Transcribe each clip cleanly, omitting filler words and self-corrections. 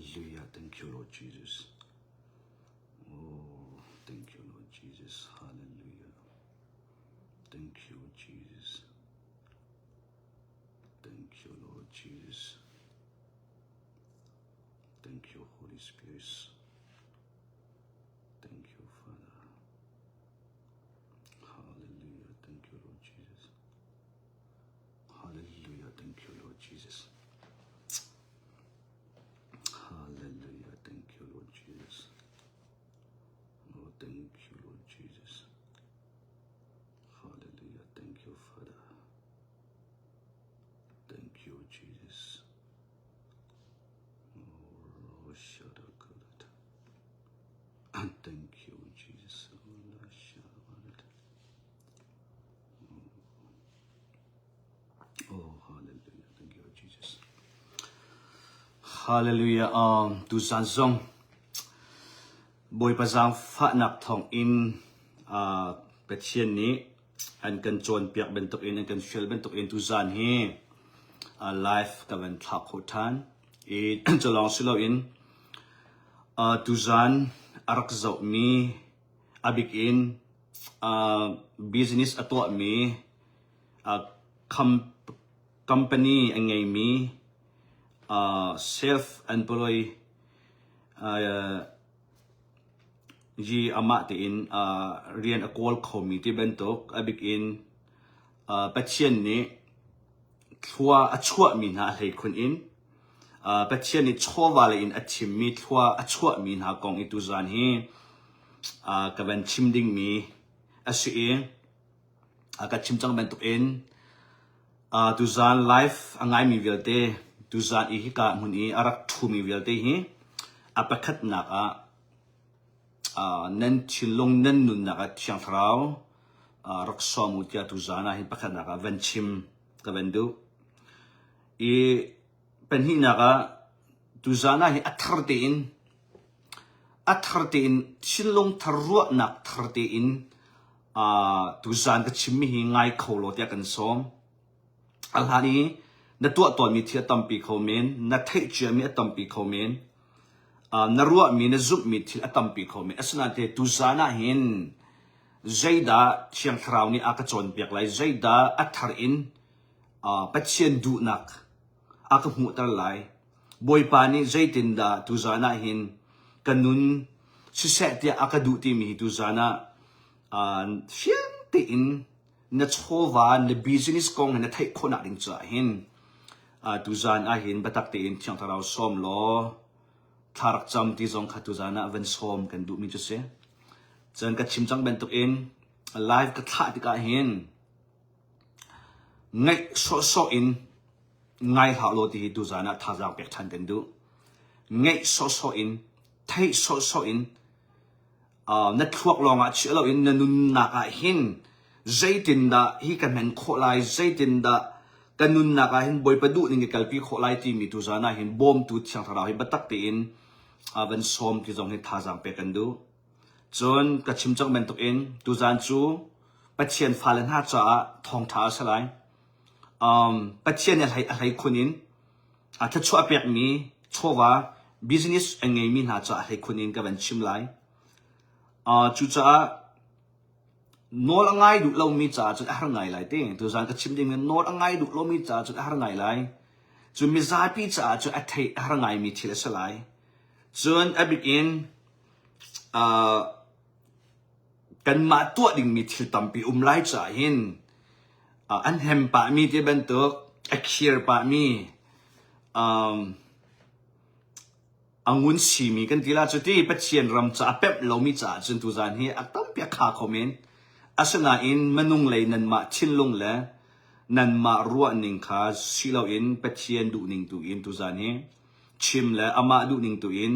Hallelujah. Thank you, Lord Jesus. Oh, thank you, Lord Jesus. Hallelujah. Thank you, Jesus. Thank you, Lord Jesus. Thank you, Holy Spirit. Thank you, Father. Hallelujah. Thank you, Lord Jesus. Hallelujah. Thank you, Lord Jesus. Hallelujah. Thank you, Lord Jesus. Oh, thank you, Lord Jesus. Hallelujah. Thank you, Father. Thank you, Jesus. Oh, Thank you, Jesus. Oh, hallelujah. Thank you, Jesus. Hallelujah. Um, tuzan zong Bawipa zaangfahnak thawng in uh, Pathian nih an kan cawnpiak bantuk in an kan fial bantuk in tuzan hi uh, live ka van thlah khawh ṭhan i culawng si loin uh, tuzan a rak zohmi a bik in uh, business a tuahmi uh, com- company a ngeimi uh, self employee uh, yi amah tein uh, rian a kawl khomi ti bantuk a bik in uh, Pathian nih thlua a chuahmi hna a hleikhun in uh, Pathian nih chawva lei in a thimmi thlua a chuahmi hna kong i tuzan hi uh, ka van chim dingmi a si i uh, ka chim cang bantuk in uh, tuzan live a ngaimi vialte tuzan i hika hmun i a rak ṭhumi vialte hi a pakhatnak ah uh, nan thinlung nan nunnak ah Thiang Thlarau uh, rak sawm u tiah tuzan ah hin pakhatnak ah van chim ka van duh. I pahnihnak ah tuzan ah hin a thar tein a thar tein thinlung thar ruahnak thar tein uh, tuzan ka chimmi hi ngai kho law tiah kan sawm. A hlan i na tuah tawnmi thil a tampi kho men, na theih ciami a tampi kho men, uh, na ruahmi, na zumhmi thil a tampi kho men. Asinain te tuzan ah hin zeidah Thiang Thlarau nih a ka cawnpiak lai, zeidah a thar in uh, Pathian duhnak a ka hmuhter lai. Bawipa nih zeitindah tuzan ah hin ka nun siseh tiah a ka duh timi hi tuzan ah uh, fiang tein na chawva na business kong na theih khawhnak ding caah hin uh, tuzan ah hin biatak tein Thiang Thlarau sawm law thla rak cam ti zong kha tuzan ah van sawm kan duhmi cu si. Cun ka chim cang bantuk in live ka thlah tikah hin ngaih sawhsawh in ngai hlah law ti hi tuzan ah thazaang pek ṭhan kan duh. Ngaih sawhsawh in, theih sawhsawh in, uh, na thluak lawngah chiah loin na nunnak ah hin zeitindah hi ka hman khawh lai, zeitindah ka nunnak ah hin Bawipa duh ning ka kalpi khawh lai timi tuzan ah hin bawmtu Thiang Thlarau hi biatak tein uh, van sawm ti zong hi thazaang pek kan duh. Cun ka chim cang bantuk in tuzan cu Pathian fale hna caah thawngṭha a si lai. Um, Pathian nih a hlei a hlei khun in a thluachuah pekmi chawva business a ngeimi hna caah a hlei khun in ka van chim lai. Uh, cucaah nawl a ngai duh lomi caah cun a har ngai lai te. Tuzan ka chim ding nawl a ngai duh lomi caah cun a har ngai lai. Cun mizapi caah cun a theih a har ngaimi thil a si lai. Cun a bik in uh, kanmah tuah dingmi thil tampi um lai caah hin uh, an hem pahmi ti bantuk a khir pahmi um, a ngun simi kan ti la cu ti Pathian ram ca a pemh lomi caah cun tuzan hi a tampi a kha kho men asinain minung lei nanmah thinlung le nanmah ruahning kha si loin Pathian duhning tu in tuzan hi chim le amah duhning tu in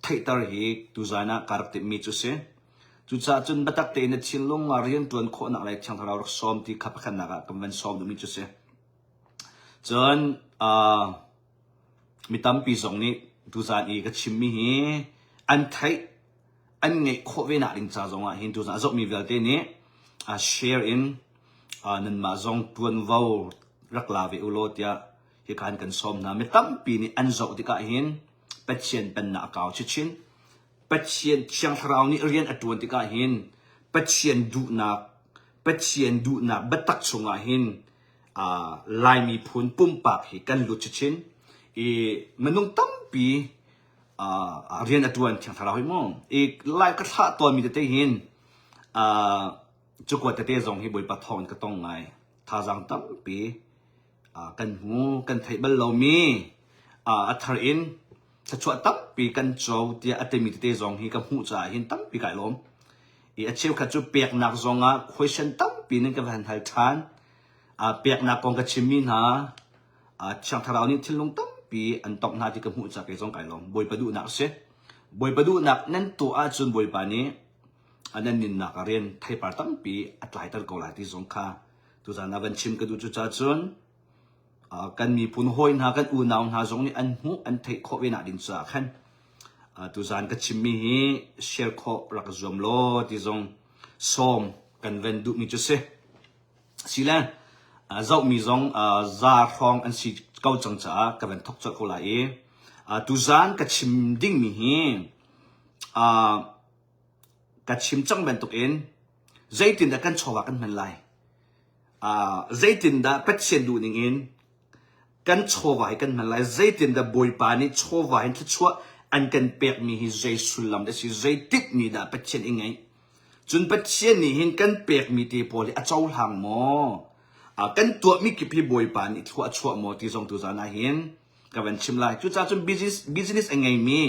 theihter hi tuzan ah ka rak timhmi cu si. Cucaah cun biatak tein na thinlung ah rianṭuan khawhnak le Thiang Thlarau rak sawm ti kha pakhatnak ah kan van sawm duhmi cu si. Cun uh, mi tampi zong nih tuzan i ka chimmi hi an theih an ngeih khawh ve nak ding ca zong ah hin tuzan a zohmi vialte nih uh, share in uh, nanmah zong ṭuanvo rak la ve u law tiah hika in kan sawm hna. Mi tampi nih an zoh tikah hin Pathian pennak a kau chinchin. Pathian Thiang Thlarau nih rian a ṭuan tikah hin Pathian duhnak Pathian duhnak biatak chungah hin uh, Lai miphun pumpak hi kan lut chinchin i minung tampi uh, rian a ṭuan Thiang Thlarau hi mu i lai ka thlah tawnmi tete hin uh, cukua tete zong hi Bawipa thawng in ka tong ngai thazaang tampi kan hmu kan theih bal lomi a thar in thluachuah tampi kan co tiah a timi tete zong hi ka hmuh caah hin tampi kai lawm. I a cheukhat cu peknak zong ah question tampi nan ka van hal ṭhan. Peknak kong ka chimmi hna Thiang Thlarau nih thinlung tampi an tongh hna ti ka hmuh caah kei zong kai lawm. Bawipa duhnak a si. Bawipa duhnak nan tuah ahcun Bawipa nih nan nunnak ah rian theipar tampi a tlaiter ko lai ti zong kha Tuzaan ah van chim ka duh cucaah cun kan miphun hawi hna kan unau hna zong nih an hmuh an theih khawh ve nak ding caah khan tuzaan ka chimmi hi share khawh rak zuam law ti zong sawm kan van duhmi cu si. Sile zohmi zong za hrawng an si ko cang caah ka van thok colh ko lai i tuzaan ka chim dingmi hi ka chim cang bantukin zeitindah kan chawva kan hman lai uh, zeitindah Pathian duh ning in kan chawva hi kan hman lai zeitindah Bawipa nih chawva in thluachuah an kan pekmi hi zei sullam dah si zeitik ni dah Pathian i ngeih cun Pathian nih hin kan pekmi te pawl hi a cohlang maw uh, kan tuahmi kip hi Bawipa nih thlua a chuah maw ti zong tu zan ah hin ka van chim lai cucaah cun business business a ngeimi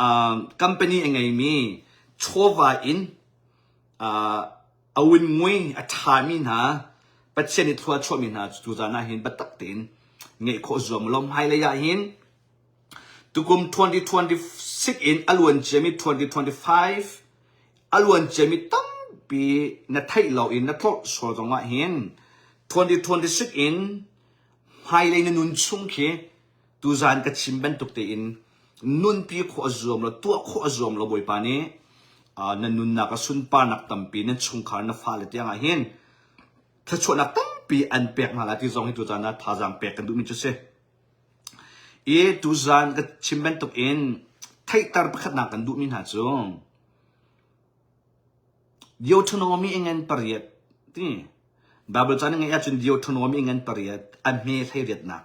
uh, company a ngeimi chawva in uh, a win a ṭhami hna Pathian i thlua chuahmi hna cu tuzan ah hin biatak tein ngeih khawh zuam law hmailei ah hin tukum 2026 in a luan ciami 2025 a luan ciami tampi na theih lo in na tlawrh sual zong ah hin 2026 in hmailei na nun chung khi Tuzaan ka chim bantuk tein nunpi khawh a zuam lo, tuah khawh a zuam lo Bawipa nih na nunnak a sunparnak tampi nan chungkhar na fale tiang ah hin thluachuahnak tampi an pek hna lai ti zong hi tuzaan ah thazaang pek kan duhmi cu si. I tuzaan ka chim bantuk in theihter pakhatnak kan duhmi hna cu Deuteronomy ngan pariat ti Bible caan ngeih ahcun Deuteronomy ngan pariat a hme hleiriatnak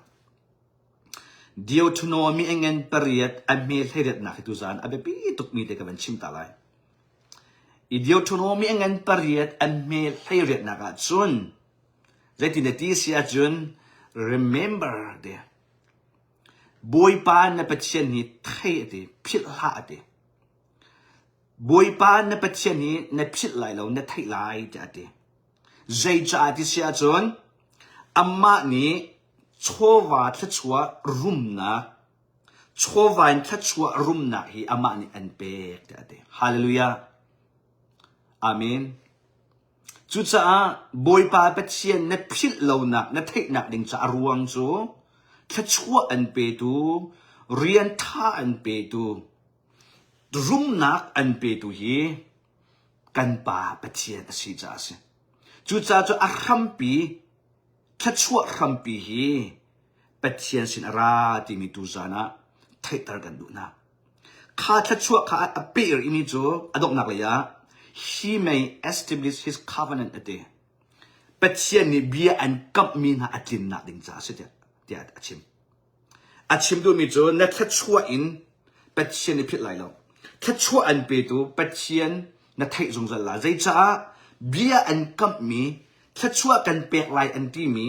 Deuteronomy a ngan pariat a hme hleiriatnak hi tuzaan a biapi tukmi te ka van chim ta lai. I Deuteronomy a ngan pariat a hme hleiriatnak ah cun zeitin na ti si ahcun remember te Bawipa na Pathian hi thei a ti philh hlah a ti. Bawipa na Pathian hi na philh lai lo na theih lai tiah a ti. Zeicah ti si ahcun amah nih chawva thluachuah rumnak chawva in thluachuah rumnak hi amah nih an pek tiah a ti. Hallelujah. Amen. Cucaah Bawipa Pathian na philh lonak na theihnak ding ca a ruang cu thluachuah an petu, rian ṭha an petu, rumnak an petu hi kan Pa Pathian a si caah a si. Cucaah cu a hrampi, thluachuah hrampi hi Pathian sin a ra timi tuzaan ah theihter kan duh hna. Kha thluachuah kha a peh rihmi cu a donghnak lei ah he may establish his covenant a ti. Pathian nih bia an kamhmi hna a tlinnak ding caah a si tiah, tiah a chim. A chim duhmi cu na thluachuah in Pathian i philh lai lo. Thluachuah an petu Pathian na theih zungzal lai. Zeicaah bia an kamhmi thluachuah kan pek lai an timi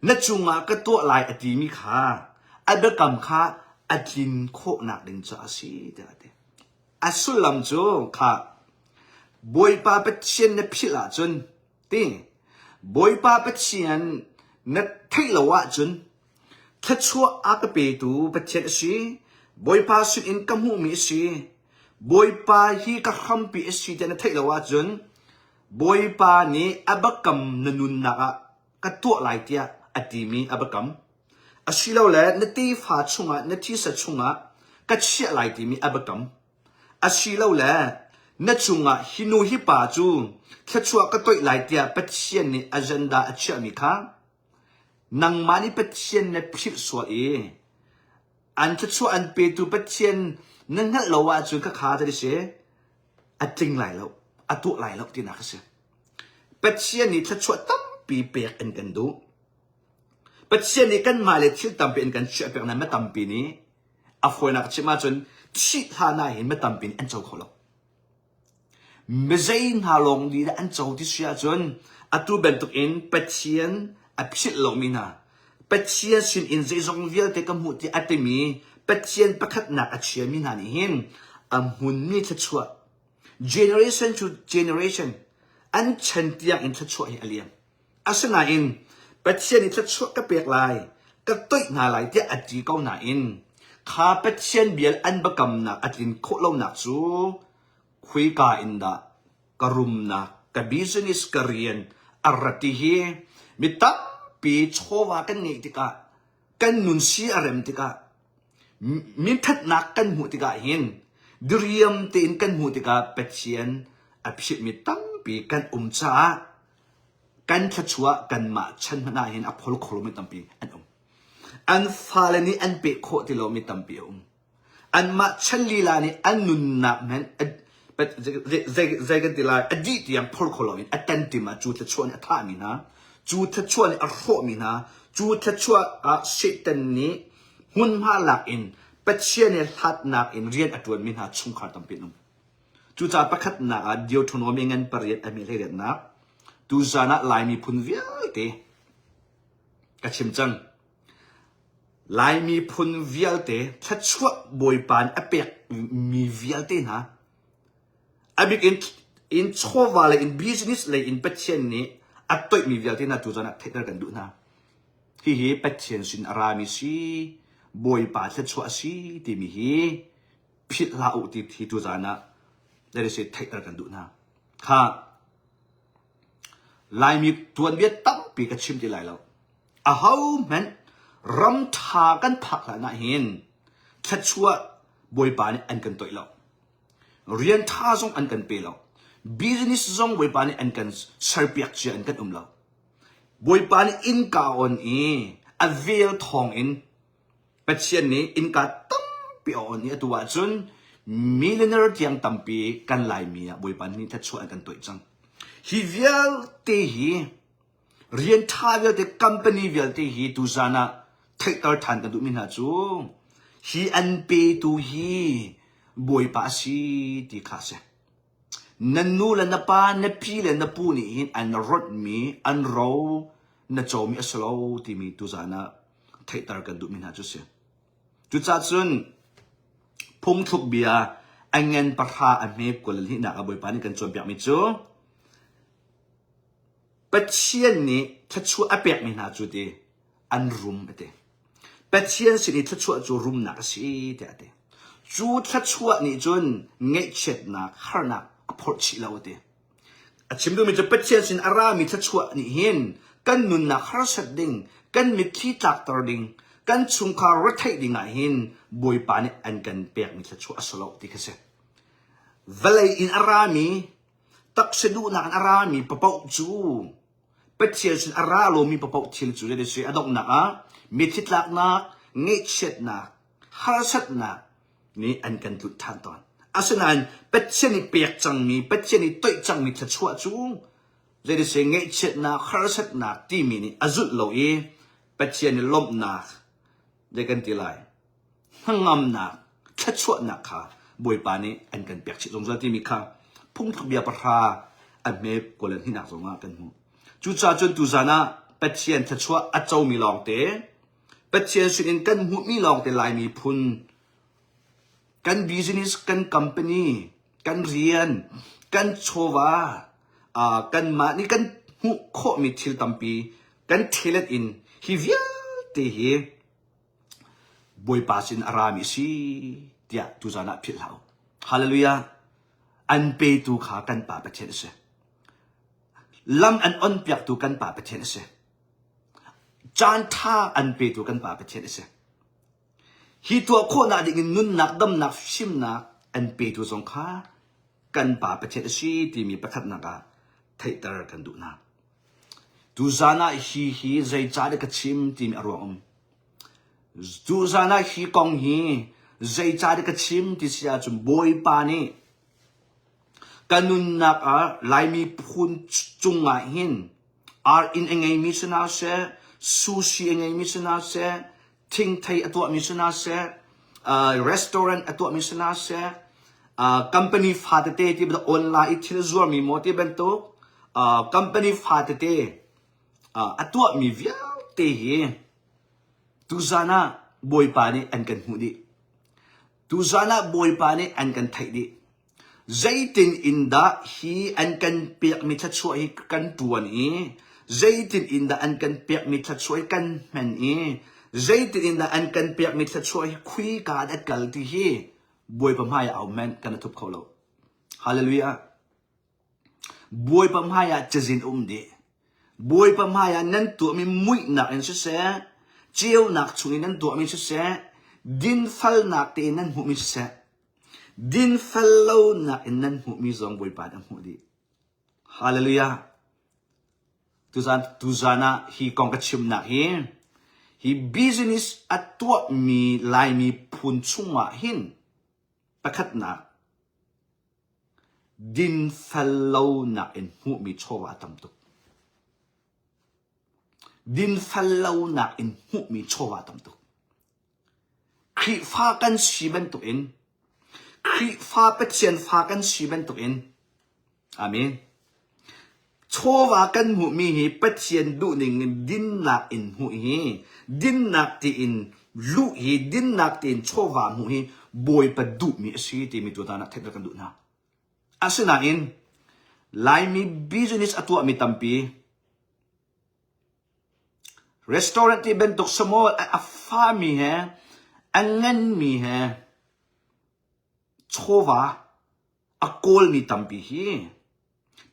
na cungah ka tuah lai a timi kha a biakam kha a tlin khawhnak ding caah a si tiah a ti. A sullam cu kha Bawipa Pathian na philh ahcun ti Bawipa Pathian na theih lo ahcun Thluachuah a ka petu Pathian a si. Bawipa sinin ka hmuhmi a si. Bawipa hi ka hrampi a si ti na theih lo ahcun Bawipa nih a biakam na nunnak ah ka tuah lai tiah a timi a biakam. Asilole na tefa chungah na thisa chungah ka chiah lai timi a biakam. Asilole na cungah hi nu hi pa cu thluachuah ka toih lai tiah Pathian nih agenda a chiahmi kha Nangmah nih Pathian na philh sual i An thluachuah an petu Pathian na hngalh lo ahcun khakha tadi si a tling lai lo, a tuah lai lo tinak a si. Pathian nih thluachuah tampi pek an kan duh. Pathian nih kanmah le thil tampi an kan chiahpiak nain tampi nih a fawinak chim ahcun thih hlan ah hin tampi nih an co kho lo. Mizei hna lawng nih dah an co ti si ahcun atu bantukin Pathian a philh lomi hna, Pathian sinin zeizong vialte ka hmuh tiah a timi Pathian pakhatnak a chiami hna nih hin a hmunmi thluachuah generation to generation an chan tiang in thluachuah hi a liam. Asinain Pathian nih thluachuah ka pek lai, ka toih hna lai tiah a ti ko nain kha Pathian bia an biakamnak a tlin khawh lonak cu khuika in dah ka rumnak, ka business, ka rian a rat ti hi mi tampi chawva kan ngeih tikah kan nun si a rem tikah minthatnak kan hmuh tikah hin diriam tein kan hmuh tikah Pathian a philhmi tampi kan um caah kan thluachuah kanmah chan hmanh ah hin a phol kho lomi tampi an um. An fale nih an peh khawh ti lomi tampi a um. Anmah chan lila nih an nunnak hmanh zei kan ti lai a dih tiang phor kho loin a tantim ah cu thluachuah nih a thahmi hna, cu thluachuah nih a hrawhmi hna, cu thluachuah ah Satan nih hmunhma lak in Pathian he hlatnak in rian a ṭuanmi hna chungkhar tampi an um. Cucaah pakhatnak ah Deuteronomy ngan pariat a mi hleiriatnak tuzan ah Lai miphun vialte ka chim cang. Lai miphun vialte thluachuah Bawipa nih a pek mi vialte hna a bik in in chawva lei in business lei in Pathian nih a toihmi vialte hna tuzan ah theihter kan duh hna. Hihi Pathian sin a rami si, Bawipa thluachuah a si timi hi philh hlah u ti hi tuzan ah si theihter kan duh hna. Kha Laimi tuanbia tampi ka chim ti lai lo. Aho hmanh ram ṭha kan phak hlan ah hin thluachuah Bawipa nih an kan toih lo. Rian ṭha zong an kan pe lo. Business zong Bawipa nih an kan serpiak cia in kan um lo. Bawipa nih innka on i a vel thawng in Pathian nih innka tampi a on i atu ahcun millionaire tiang tampi kan Laimi ah Bawipa nih thluachuah an kan tuah cang. Hi vialte hi rian ṭha vialte company vialte hi tuzan ah theihter ṭhan kan duhmi hna cu hi an petu hi Bawipa a si ti kha a si. Na nu le na pa, na pi le na pu nih hin an ronhmi, an ro na comi a si lo timi tuzan ah theihter kan duhmi hna cu si. Cucaah cun phungthluk bia a ngan pahra a hme 22nak ah Bawipa nih kan cawnpiakmi cu Pathian nih thluachuah a pekmi hna cu ti an rum a ti. Pathian sin i thluachuah cu rumnak a si tiah a ti. Cu thluachuah nih cun ngaihchiatnak, harnak a phorh chih lo a ti. A chim duhmi cu Pathian sin a rami thluachuah nih hin kan nunnak harsat ding, kan mitthli tlakter ding, kan chungkhar retheih ding ah hin Bawipa nih an kan pekmi thluachuah a si lo ti kha si. Vawlei in a rami, taksa duhnak in a rami papoh cu Pathian sin a ra lomi papoh thil cu zei si a donghnak ah mitthli tlaknak, ngaihchiatnak, harsatnak nih an kan tlut ṭhan tawn. Asinain Pathian nih pek cangmi, Pathian nih toih cangmi thluachuah cu zeitise ngaihchiatnak, harsatnak timi nih a zulh lo i Pathian nih lawmhnak zei kan ti lai, hnangamnak, thluachuahnak kha Bawipa nih an kan pek chih zungzal timi kha phungthluk bia pahra a hme kawl an hinak zongah kan hmuh. Cucaah cun tuzan ah Pathian thluachuah a comi lawngte Pathian sinin kan hmuhmi lawngte Lai miphun kan business, kan company, kan rian, kan chawva, uh, kanmah nih kan hmuh khawhmi thil tampi kan talent in hi vialte hi Bawipa sin a rami si tiah tuzan ah philh hlah u. Hallelujah. An petu kha kan Pa Pathian a si. Lam an on piaktu kan Pa Pathian a si. Caan ṭha an petu kan Pa Pathian a si. Hi tuah khawhnak ding in nunnak, damnak, fimnak an petu zong kha kan Pa Pathian a si timi pakhatnak ah theihter kan duh hna. Tuzan ah hi hi zeicah dah ka chim timi a ruang um. Tuzan ah hi kong hi zeicah dah ka chim ti si ahcun Bawipa nih ka nunnak ah Laimi phun cungah hin ar inn a ngeimi si hna seh, sushi a ngeimi si hna seh, thingthei a tuahmi si hna seh, uh, restaurant a tuahmi si hna seh, uh, company fa tete ti bantuk online i thil zuarmi maw ti bantuk uh, company fa tete uh, a tuahmi vialte hi Tuzan ah Bawipa nih an kan hmuh dih. Tuzan ah Bawipa nih an kan theih dih. Zeitin in dah hi an kan pekmi thluachuah hi kan ṭuan i zeitin in dah an kan pekmi thluachuah hi kan hman i zeitin in dah an kan pekmi thluachuah hi khuika ah dah kal ti hi Bawipa hmai ah aum men kan i thup kho lo. Hallelujah. Bawipa hmaiah cazin um dih. Bawipa hmaiah nan tuahmi muihnak in siseh, ceunak chungin nan tuahmi siseh, dinfalnak tein nan hmuhmi siseh, dinfal lonak in nan hmuhmi zong Bawipa nih a hmuh dih. Hallelujah. Tuzan, tuzan ah hi kong ka chimnak hi, hi business a tuahmi Laimi phun chungah hin pakhatnak Dinfel lonak in hmuhmi chawva a tam tuk. Dinfel lonak in hmuhmi chawva a tam tuk. Khrihfa kan si bantukin Khrihfa Pathian fa kan si bantukin Amen. Chawva kan hmuhmi hi Pathian duhning in dinnak in hmuh hi dinnak tiin luh hi dinnak tiin chawva hmuh hi Bawipa duhmi a si timi tutan ah theihter kan duh hna. Asinain Laimi business a tuahmi tampi restaurant ti bantuk small a fami he a nganmi he chawva a kawlmi tampi hi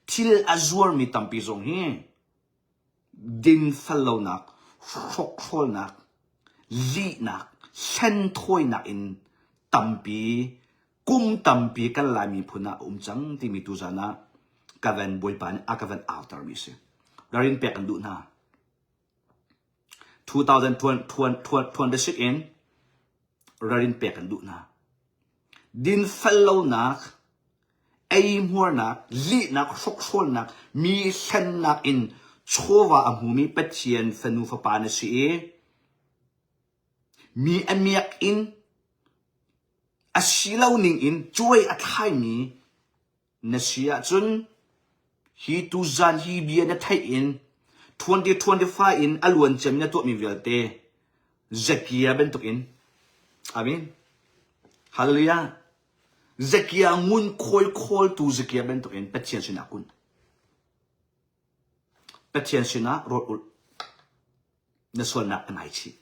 thil a zuarmi tampi zong hi dinfel lonak, hrokhrawlnak, lihnak, hlenthawinak in tampi kum tampi kan Lai miphun ah a um cang timi tuzan ah ka van Bawipa nih a ka van autermi a si. Ralrin pek kan duh hna. 2026 in ralrin pek kan duh hna. Dinfel lonak, eihmuarnak, lihnak, hrokhrawlnak, mi hlennak in chawva a hmumi Pathian fanu fapa na si i mi a miak in a si lo ning in cuai a thlaimi Na si ahcun hi tuzan hi bia na theih in 2025 in a luan ciami na tuahmi vialte Zakia bantukin Amen. Hallelujah. Zakia ngunkhawi khawltu Zakia bantukin Pathian sinah kun. Pathian sinah rawl ulh. Na sualnak a ngaichih.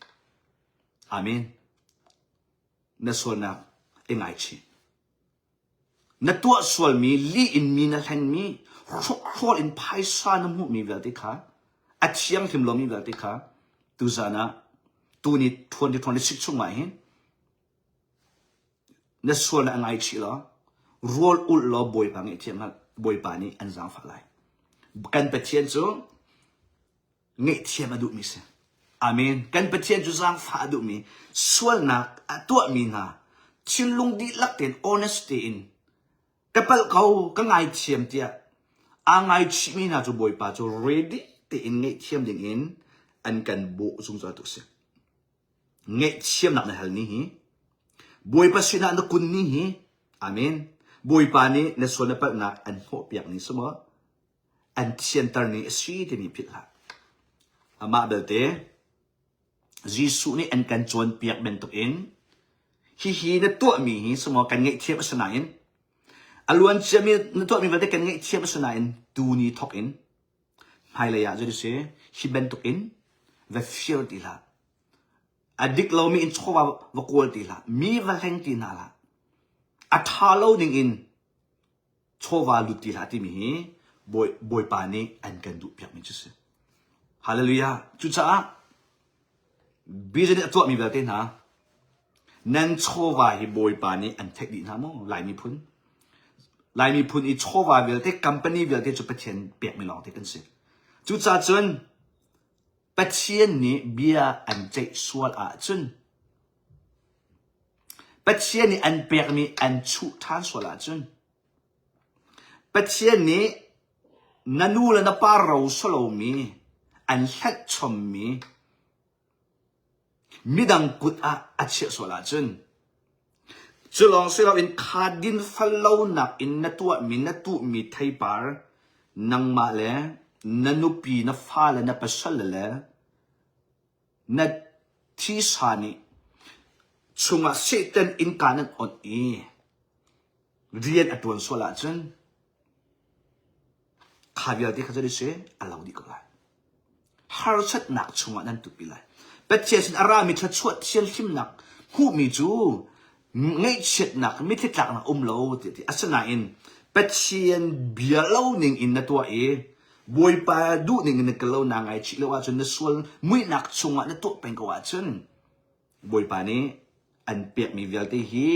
Amen. Na sualnak i ngaichih. Na tuah sualmi, lih in mi na hlenmi, hrokhrawl in phaisa na hmuhmi vialte kha, a thianghlim lomi vialte kha, tuzan ah tuni 2026 chungah hin na sualnak a ngaichih law, rawl ulh law Bawipa ngaihthiam hlah, Bawipa nih an zaangfah lai. Kan Pathian cu ngaihthiam a duhmi si. Amen. Kan Pathian cu zaangfah a duhmi, sualnak a tuahmi hna, thinlung dihlak tein, honest tein, ka palh ko, ka ngaithiam tiah aa ngaichihmi hna cu Bawipa cu ready tein ngaihthiam dingin an kan bawh zungzal tu si. Ngaihthiamnak na hal ni hi, Bawipa sinah na kun ni hi, Amen. Bawipa nih na sual na palhnak an hnawhpiak ni si maw? an thianter ni a si timi philh hlah. Amah belte Jesuh nih an kan cawnpiak bantukin hihi na tuahmi hi sunglaw kan ngaihthiam a si nain a luan ciami na tuahmi vialte kan ngaihthiam a si nain tuni thawk in hmailei ah zei si hi bantukin va fir ti hlah. A dik lomi in chawva va kawl ti hlah. Mi va hleng ti hna hlah. A ṭha lo ning in chawva lut ti hlah timi hi Bawipa nih an kan duhpiakmi cu si. Hallelujah. Cucaah business a tuahmi vialte hna nan chawva hi Bawipa nih an theih dih hna maw Lai miphun? Lai miphun i chawva vialte company vialte cu Pathian pekmi lawngte kan si. Cucaah cun Pathian nih bia an ceih sual ahcun. Pathian nih an pekmi an chuh ṭhan sual ahcun Pathian nih na nu le na pa ro si lomi an hlanh chommi midang kut ah a chiah sual ahcun cu lawng si loin kha dinfel lonak in na tuahmi na tuhmi theipar nangmah le na nupi na fale na pasal le na thisa nih chungah Satan innka nan onh i rian a ṭuan sual ahcun kha vialte kha cu si a lo dih ko lai. Harsatnak chungah nan tupi lai. Pathian sin a rami thluachuah thianhlimnak hmuhmi cu ngaihchiatnak mitthli tlaknak um lo ti ti. Asinain Pathian bia lo ning in na tuah i Bawipa duh ning in na kal lo naa ngaichih lo ahcun na sual muihnak chungah na tuah peng ko ahcun Bawipa nih an pekmi vialte hi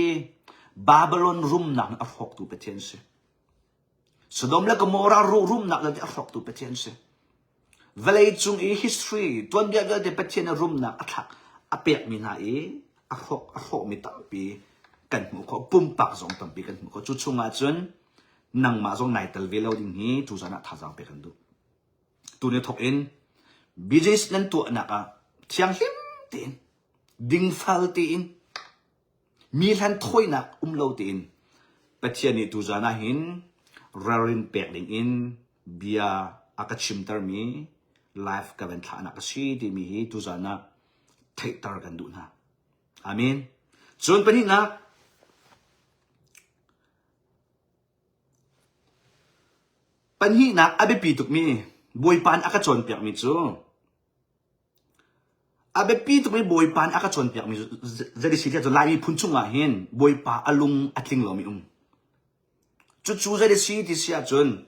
Babylon rumnak a hrawktu Pathian si. Sodom le Gomorrah rumnak vialte a hrawktu Pathian si. Vawlei cung i history tuanbia vialte Pathian a rumnak a thlak a pekmi hna i a hrawk a hrawkmi tampi kan hmuh khawh pumpak zong tampi kan hmuh khawh cu chungah cun nangmah zong nai tel ve lo ding hi tuzan ah thazaang pek kan duh. Tuni thawk in business nan tuahnak ah thianghlim tein dingfal tein mi hlan thawinak um lo tein Pathian nih tuzan ah hin ralrin pek ding in bia a ka chimtermi live ka van thlahnak a si timi hi tuzan ah theihter kan duh hna. Amen. Cun pahnihnak Pahnihnak a biapi tukmi Bawipa nih a ka cawnpiakmi cu a biapi tukmi Bawipa nih a ka cawnpiakmi zei si tiah cu Lai miphun chungah hin Bawipa a lung a tling lomi um. Cucu zei si ti si ahcun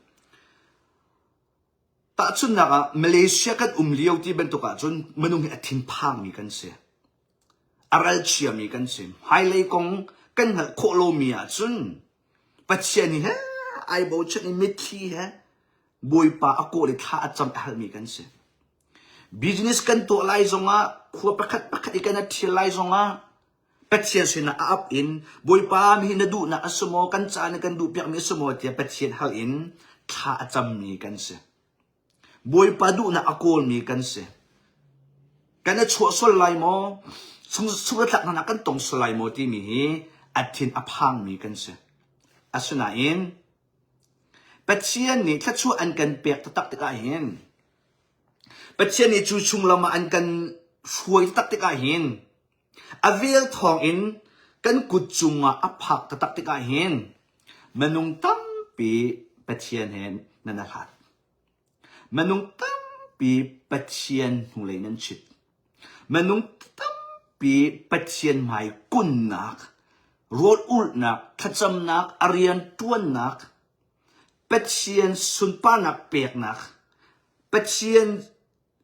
tahchunhnak ah Malaysia kan um lio ti bantuk ahcun minung hi a thinphangmi kan si. A ralchiami kan si. Hmailei kong kan hngalh khawh lomi ahcun Pathian he ai bochan i mitthli he Bawipa a kawl i thla a cam a halmi kan si. Business kan tuah lai zongah khua pakhat pakhat i kan i ṭhial lai zongah Pathian sinah a ap in Bawipa mi hi na duhnak a si maw kan ca na kan duh piakmi a si maw tiah Pathian hal in thla a cammi kan si. Bawipa duhnak a kawlmi kan si. Kan i chuah sual lai maw? Sung tlak hna kan tong sual lai maw timi hi a thin a phangmi kan si. Asinain Pathian nih thluachuah an kan pek taktak tikah hin Pathian nih cu chung lam ah an kan hruai taktak tikah hin a vel thawngin kan kut cungah a phak taktak tikah hin minung tampi Pathian he nan i hlat. Minung tampi Pathian hnulei nan chit. Minung tampi Pathian hmai kunnak, rawl ulhnak, thlacamnak, a rian ṭuannak, Pathian sunparnak peknak, Pathian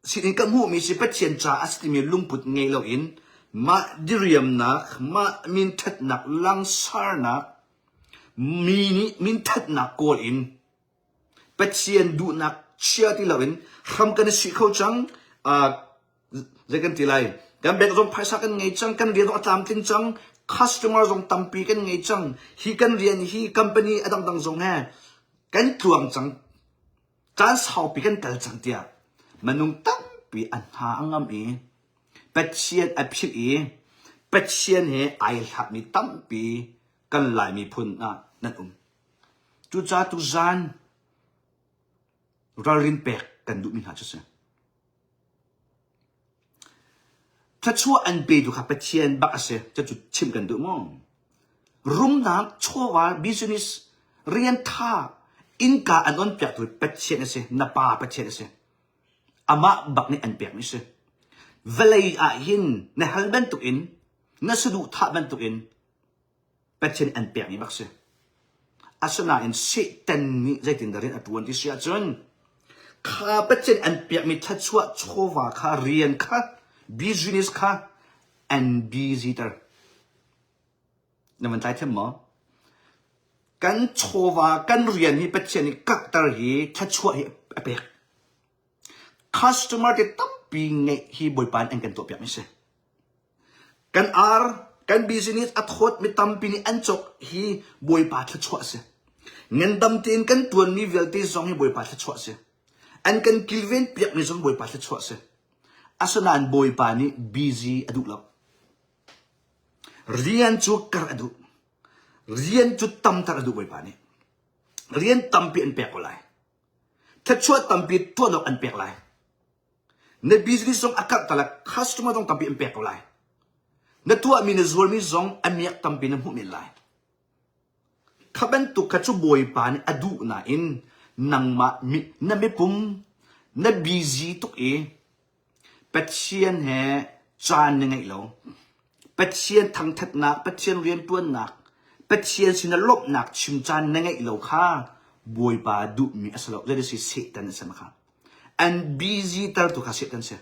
sinin ka hmuhmi si Pathian ca a si timi lungput ngei loin mah diriamnak, mah minṭhatnak, langsarnak, mi nih minṭhatnak kawl in Pathian duhnak chia ti loin hram kan i sih kho cang. Uh, zei kan ti lai? Kan bank zong phaisa kan ngei cang, kan rian zong a tlamtling cang, customer zong tampi kan ngei cang. Hi kan rian hi company a dangdang zong he kan tluang cang. Caan saupi kan kal cang tiah minung tampi an hna a ngam i Pathian a philh i Pathian he ai hlatmi tampi kan Lai miphun ah nan um. Cucaah tuzaan ralrin pek kan duhmi hna cu si. Thluachuah an petu kha Pathian bak a si. Cucu chim kan duh maw? Rumnak, chawva, business, rian tha, innka an on piaktu Pathian a si. Na pa Pathian a si. Amah bak nih an pekmi si. Vawlei ah hin na hal bantukin, na saduhthah bantukin Pathian an pekmi bak si. Asinain Satan nih zeitindah rian a ṭuan ti si ahcun kha Pathian an pekmi thluachuah chawva kha rian kha business kha an busy ter. Na van tlai thiam maw? Kan chawva kan rian hi Pathian nih kakter hi thluachuah hi a pek. Customer te tampi ngeih hi Bawipa nih an kan tuahpiakmi si. Kan ar, Kan business a thawt mi tampi nih an cawk hi Bawipa thluachuah a si. Ngandam tein kan tuanmi vialte zong hi Bawipa thluachuah a si. An kan kilven piakmi zong Bawipa thluachuah a si. Asinain Bawipa nih busy a duh lo. Rian cu kar a duh. Rian cu tamter a duh Bawipa nih. Rian tampi an pek ko lai. Thluachuah tampi tuan awk an pek lai. Na business zong a karh ta lai. Customer zong tampi an pek ko lai. Na tuahmi na zuarmi zong a miak tampi na hmuh men lai. Kha bantuk kha cu Bawipa nih a duh nain nangmah na mipum na busy tuk i Pathian he caan na ngeih lo. Pathian thangthatnak, Pathian riantuannak, Pathian sin ah lawmhnak chim caan na ngeih lo kha Bawipa duhmi a si lo. Zei si Satan a si kha. An busy tertu kha Satan si.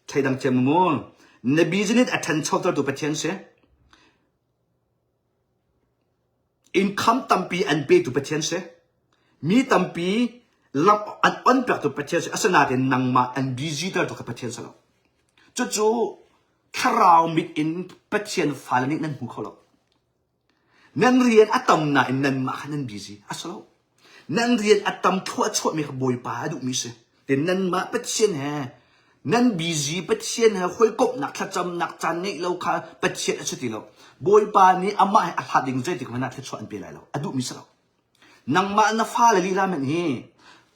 Theidang thiam mu. Na busy nih a ṭhanchotertu Pathian si. Income tampi an petu Pathian si. Mi tampi lam an on piaktu Pathian si. Asinain nangmah an busy tertu kha Pathian si lo. Cucu thlarau mit in Pathian fale nih nan hmu kho lo. Nan rian a tam nain nanmah kha nan busy. A si lo. Nan rian a tam thluahchuahmi kha Bawipa a duhmi si. Tin nanmah Pathian he nan busy Pathian he hawikomhnak thlacamnak caan ngeih lo kha Pathian a si ti lo. Bawipa nih amah he a hlat ding zeitik hmanh ah thluachuah an pe lai lo. A duhmi si lo. Nangmah na fale lila men hi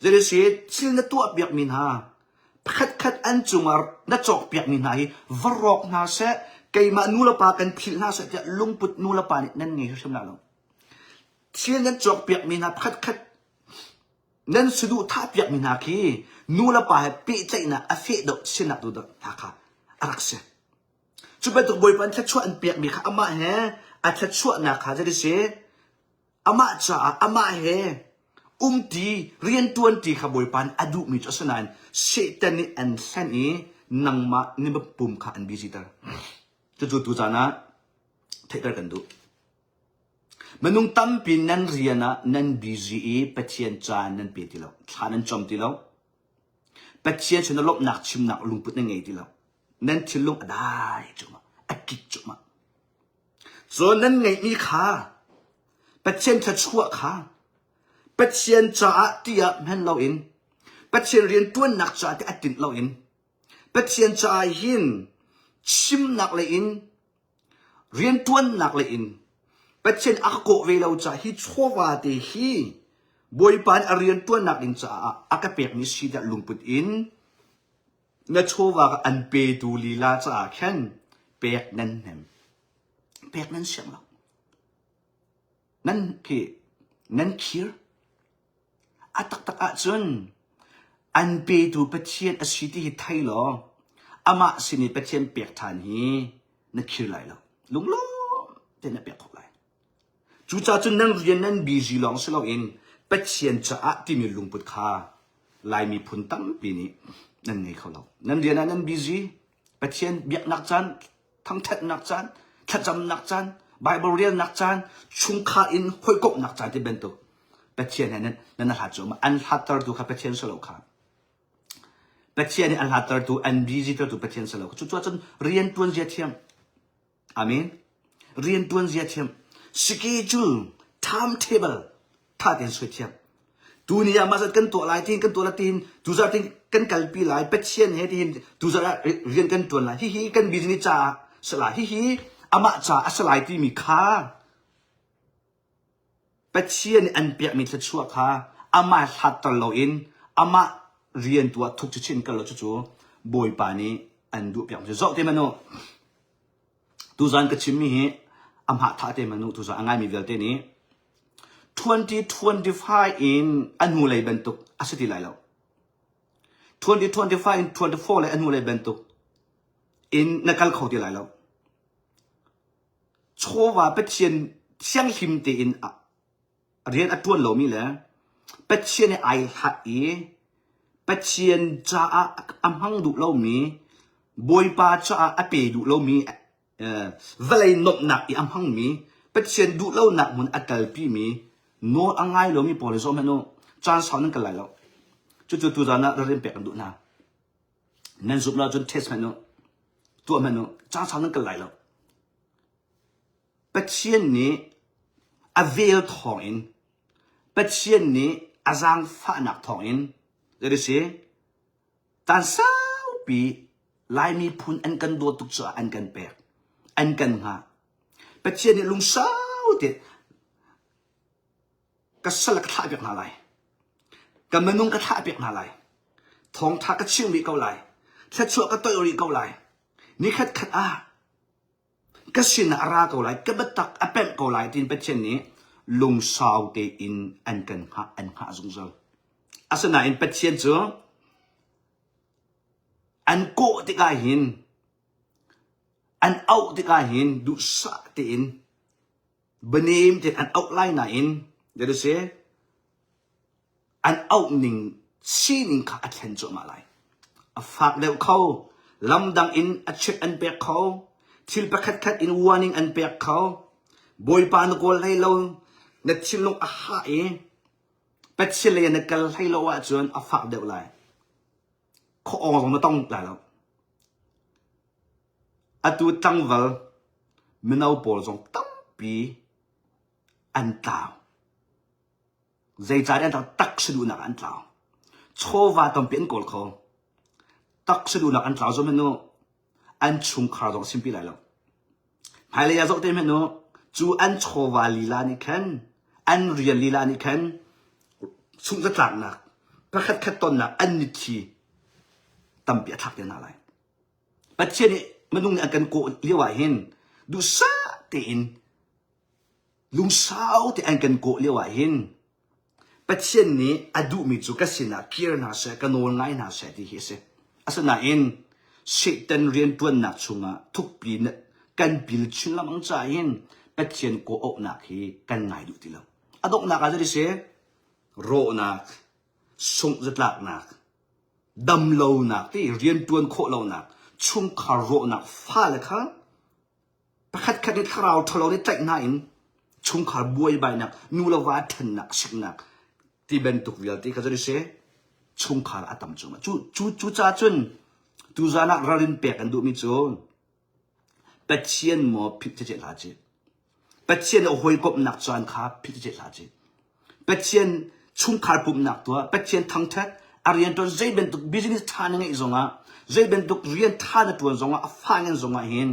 zeiti thil na tuah piakmi hna pakhatkhat an cungah na cawk piakmi hna hi va rawk hna seh keimah nu le pa kan philh hna seh tiah lungput nu le pa nih nan ngei hrimhrim lai lo. Thil nan cawk piakmi hna pakhatkhat nan saduhthah piakmi hna khi nu le pa he pehtlaihnak a feh deuh sinak tu hna kha a rak si. Cu bantuk Bawipa an thluachuah an pekmi kha amah he a thluachuahnak kha zei si amah caah amah he umti riantuanti kha Bawipa nih a duhmi cu a si nain Satan nih an hlen i nangmah ni pum kha an busy ter. Cucu tu caan ah theihter kan duh. Minung tampi nan rian ah nan busy i Pathian caan nan pe ti lo. Thla nan cam ti lo. Pathian sin lawmhnak chimnak lungput nan ngei ti lo. Nan thinlung a dai cuahmah, a kik cuahmah. Cun nan ngeihmi kha Pathian thluachuah kha Pathian caah tiah hman loin Pathian riantuannak caah tiah a tinh loin Pathian caah hin chimnak lei in Rianṭuannak lei in Pathian a ka kawh ve lo caah hi chawva te hi Bawipa nih a rianṭuannak ding caah a ka pekmi si tiah lungput in na chawva ka an petu lila caah khan pek nan hnem. Pek nan siang lo. Nan khi nan khir. A taktak ahcun an petu Pathian a si ti hi thei law amah sin i Pathian pek ṭhan hi na khir lai lo. Lunglawm tein na pek khawh lai. Cucaah cun nan rian nan busy lawng si loin Pathian caah timi lungput kha Lai miphun tampi nih nan ngei kho lo. Nan rian ah nan busy, Pathian biaknak caan thangṭhatnak caan, thlacamnak caan, Bible relnak caan, chungkhar in hawikomhnak caan ti bantuk Pathian he nan nan hlat cu an hlattertu kha Pathian si lo kha. Pathian nih an hlattertu, an busy tertu Pathian si lo. Cucaah cun rian tuan zia thiam. Amen. Rian tuan zia thiam. Schedule, timetable tha tein suai thiam. Tuni ah mah zat kan tuah lai tiin kan tuah lai tiin tuzar tin kan kalpi lai Pathian he tiin tuzar ah rian kan tuan lai hihi kan business caah si lai hihi amah caah a si lai timi kha Pathian nih an pekmi thluachuah kha amah hlatter loin amah rian tu ah thuk chin kal lo cucu Bawipa nih an duh piak mi zoh te manu tuzan ka chimmi hi amah tha te manu tuzan a ngaimi vialte nih 2025 in a hnulei bantuk a si ti lai lo. 2025 in 24 le a hnulei bantuk in na kal kho ti lai lo. Chawva Pathian thianghlim tein rian a ṭuan lomi le Pathian he ai hlat i Pathian caah a hmang duh lomi Bawipa caah a pe duh lomi vawlei nuamhnak i a hmangmi Pathian duhlonak hmun a kalpimi nawl a ngai lomi pawl hi zoh hmanh u caan sau nan kal lai lo cucu tuzaan ah ralrin pek kan duh hna nan zumh lo ahcun test hmanh u tuah hmanh u caan sau nan kal lai lo. Pathian nih a vel thawngin Pathian nih a zaangfahnak thawngin zei si caan saupi Lai miphun an kan dawt tuk caah an kan pek an kan hngah Pathian nih lungsau te ka sal ka thlah piak hna lai ka minung ka thlah piak hna lai thawngtha ka chim rih ko lai thluachuah ka toih rih ko lai nikhat khat ah ka sinah a ra ko lai ka biatak a pemh ko lai tiin Pathian nih lungsau tein an kan hngah an hngah zungzal asinain Pathian cu an kawh tikah hin an auh tikah hin duhsah tein bianem tein an auh lai nain that is an auh ning sining kha a thlen cuahmah lai. A fak deuh kho, lamdang in a chip an pek kho, thil pakhat khat in warning an pek kho. Bawipa na kawl hlei lo, na thinlung a hah i Pathian lei na kal hlei lo ahcun a fak deuh lai. Khuaawng zong na tong lai lo. Atu tlangval mino pawl zong tampi an tlau. Zeicahtiah an tlau? Taksa duhnak ah an tlau. Chawva tampi an kawl kho. Taksa duhnak an tlau zong hmanh u, an chungkhar zong a simpi lai lo. Hmailei ah zoh te hmanh u, cu an chawva lila nih khan, an rian lila nih khan sungh-zatlaknak, pakhatkhat tonnak an mitthli tampi a thlak te hna lai. Pathian nih minung nih an kan kawh lio ah hin duhsah tein lungsau te an kan kawh lio ah hin Pathian nih a duhmi cu ka sinah kir hna seh, ka nawl ngai hna seh ti hi a si. Asinain Satan rianṭuannak chungah thukpi kan pil chin lengmang caah hin Pathian kawh-auhnak hi kan ngai duh ti lo. A donghnak ah zei si? Rawhnak, sungh zatlaknak, damlonak ti rianṭuan khawh lonak, chungkhar rawhnak fale kha Pakhatkhat nih thlarau ṭhalo nih tlaih hna in chungkhar buaibainak, nu le va ṭhennak, siknak ti bantuk vialte kha cu si chungkhar a tam cuahmah. Cu cu cucaah cun tuzaan ah ralrin pek an duhmi cu Pathian maw philh ceceh hlah ci. Pathian a hawikomhnak caan kha philh ceceh hlah ci. Pathian chungkhar pumhnak tuah, Pathian thangṭhat, a rianṭuan zei bantuk business ṭha na ngeih zongah, zei bantuk rian ṭha na ṭuan zongah, a fa ngan zongah hin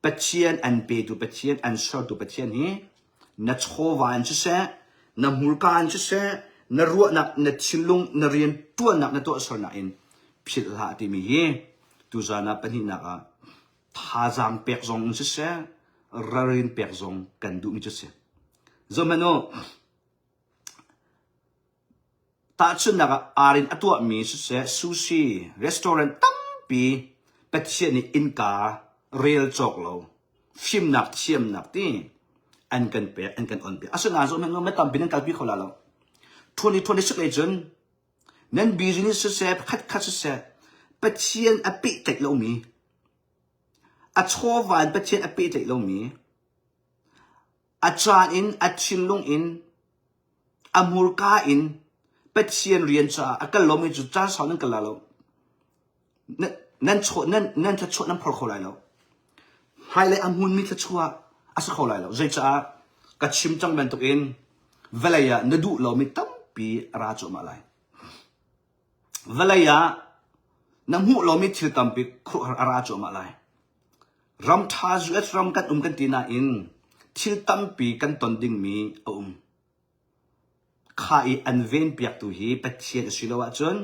Pathian an petu Pathian, an sertu Pathian hi na chawva in siseh, na hmurka in siseh, na ruahnak, na thinlung, na rian ṭuannak, na tuahsernak in philh hlah timi hi tuzaan ah pahnihnak ah thazaang pek zong in siseh, ralrin pek zong kan duhmi cu si. Zohhmanh u, tahchunhnak ah ar in a tuahmi siseh, sushi, restaurant tampi Pathian nih innka rel cawk lo, fimnak thiamnak ti an kan pek, an kan on piak. Asinain zohhmanh u, mi tampi nan kalpi kho la lo. 2026 lei cun nan business siseh, pakhatkhat siseh, Pathian a pehtlaih lomi, a chawva in Pathian a pehtlaih lomi, A caan in, a thinlung in, a hmurka in Pathian rian caah a kal lomi cu caan sau nan kal lai lo. Nan chaw nan nan thluachuah nan phor kho lai lo. Hmailei a hmunmi thluachuah a si kho lai lo. Zeicaah ka chim cang bantukin vawlei ah na duh lomi tampi a ra cuahmah lai. Vawlei ah na hmuh lomi thil tampi khuaruahhar a ra cuahmah lai. Ram ṭha US ram kan um kan ti nain thil tampi kan ton dingmi a um. Kha i an venpiaktu hi Pathian a si lo ahcun,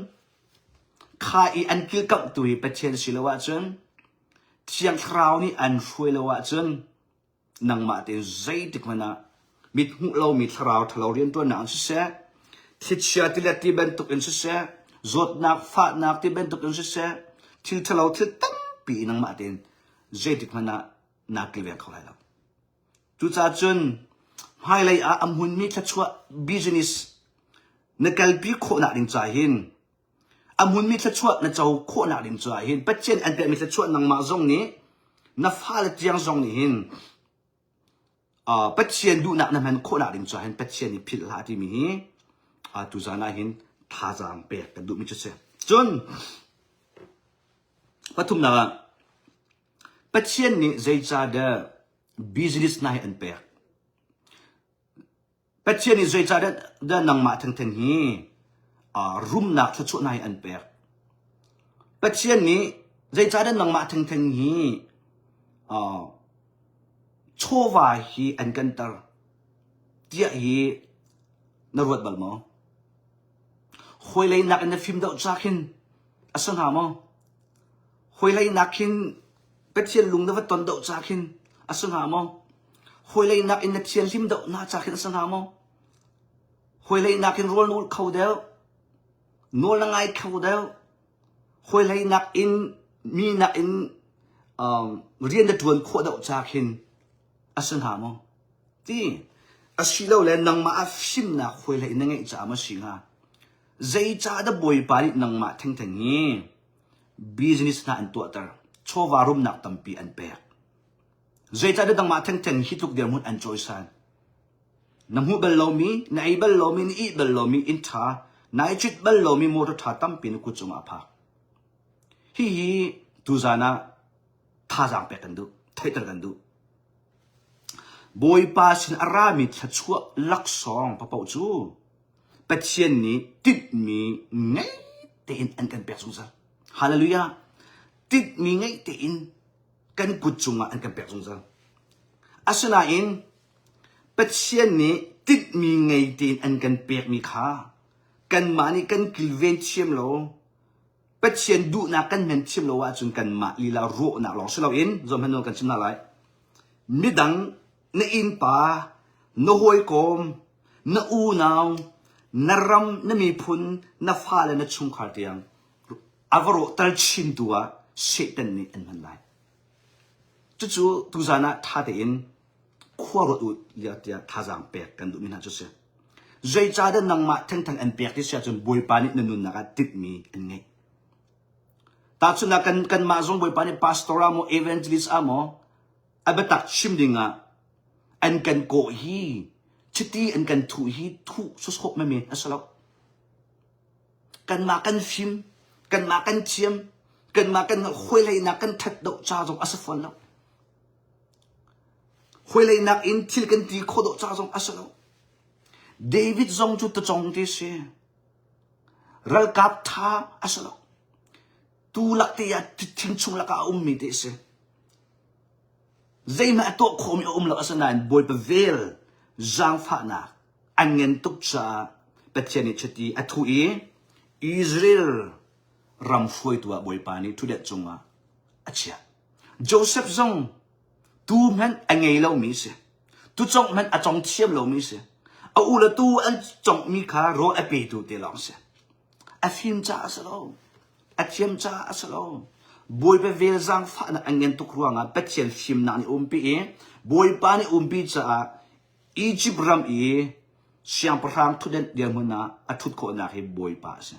kha i an kilkamhtu hi Pathian a si lo ahcun, Thiang Thlarau nih an hruai lo ahcun, nangmah tein zeitik hmanh ah mit hmuh lomi thlarau ṭhalo rianṭuannak in siseh, thlichia tilet ti bantuk in siseh, zawtnak fahnak ti bantuk in siseh, thil ṭhalo thil tampi nangmah tein zeitik hmanh ah naa kilveng kho lai lo. Cucaah cun hmailei ah a hmunmi thluachuah business na kalpi khawhnak ding caah hin A hmunmi thluachuah na co khawhnak ding caah hin Pathian an pekmi thluachuah nangmah zong nih na fale tiang zong nih hin uh, Pathian duhnak na hman khawhnak ding caah hin Pathian nih philh hlah timi hi uh, tuzaan ah hin thazaang pek kan duhmi cu si. Cun pathumnak ah Pathian nih zeicahdah. business hna hi an pek? Pathian nih zeicahdah nangmah thengtheng hi rumnak thluachuah hna hi an pek? Pathian nih zeicahdah nangmah thengtheng hi chawva hi an kanter tiah hi na ruat bal maw? Hawilei nakin na fim deuh ca khin a si hnga maw? Hawilei nakin Pathian lung na va ton deuh ca khin a si hnga maw? Hawilei nakin na thianhlim deuh na ca khin a si hnga maw? Hawilei nakin rawl na ulh kho deuh, nawl na ngai kho deuh, hawilei nakin mi nakin um, rian na ṭuan khawh deuh ca khin a si hnga maw? Ti asilole nangmah ah fimnak hawilei na ngeih caah maw si hnga? Zeicahdah Bawipa nih nangmah thengtheng hi business hna an tuahter, chawva rumnak tampi an pek? Zeicahdah nangmah thengtheng hi tluk dirhmun an cawisan? Na hmuh bal lomi, na ei bal lomi, na ih bal lomi inn ṭha, nai cit bal lomi motor ṭha tampi na kut cungah a phak. Hihi tuzan ah thazaang pek kan duh, theihter kan duh. Bawipa sin a rami thluachuah laksawng paoh cu Pathian nih tinhmi ngei tein an kan pek zungzal. Hallelujah! Tinhmi ngei tein kan kut cungah an kan pek zungzal. Asinain Pathian nih tinhmi ngei tein an kan pekmi kha kanmah nih kan kilven thiam lo, Pathian duhnak kan men thiam lo ahcun kanmah lila rawhnak lawng si loin zohhmanh nawn kan chim hna lai. Midang na innpa, na hawikom, na unau, na ram, na miphun, na fale, na chungkhar tiang a va rawhter chintu ah Satan nih an hman lai. Cucu tuzan ah ṭha tein khua ruat u tiah thazaang pek kan duhmi hna cu si. Zeicahdah nangmah thengtheng an pek ti si ahcun Bawipa nih na nunnak ah tinhmi an ngeih. Tahchunhnak kan kanmah zong Bawipa nih pastor ah maw evangelist ah maw a biatak chim dingah an kan kawh hi chiti an kan thuh hi thuh sawsawh menmen a si lo. Kanmah kan fim, kanmah kan thiam, kanmah kan hawilei-nak kan ṭhat deuh ca zong a si fawn lo. Hawilei-nak in thil kan ti khawh deuh ca zong a si lo. David zong cu tacong ti si. Ralkap ṭha a si lo. Tu lak te ah thing chung lakah a ummi te si. Zeihmanh a tuah khawhmi a um lo asinain Bawipa vel zaangfahnak an ngen tuk caah Pathian nih chiti a thuh i Israel ram hruaitu ah Bawipa nih ṭhutdenh cungah a chiah. Joseph zong tu hmanh a ngei lomi si. Tucongh hmanh a cong thiam lomi si. A u le tu an conghmi kha rawl a petu te lawng si. A fim caah a si lo. A thiam caah a si lo. Bawipa vel zaangfahnak an ngen tuk ruangah Pathian fimnak nih umpi i Bawipa nih umpi caah Egypt ram i siangpahrang thutdenh dirhmun ah a ṭhut khawhnak hi Bawipa a si.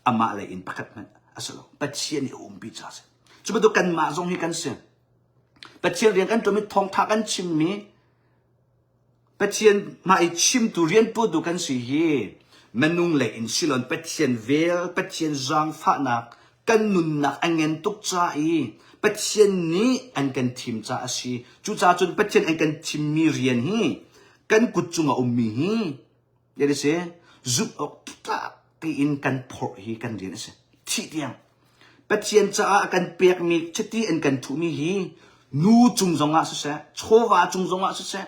Amah lei in pakhat hmanh a si lo. Pathian nih a umpi caah a si. Cu bantuk kanmah zong hi kan si. Pathian rian kan ṭuanmi thawngṭha kan chimmi Pathian mah i chimtu rianṭuantu kan si hi minung lei in silon Pathian vel, Pathian zaangfahnak kan nunnak a ngen tuk ca i Pathian nih an kan thim ca a si. Cucaah cun Pathian an kan thimmi rian hi kan kut cung a ummi hi yet si zumh awk tlak tein kan phorh hi kan rian a si. Thih tiang. Pathian caah a kan pekmi chiti an kan thuhmi hi nu cung zongah siseh, chawva cung zongah siseh,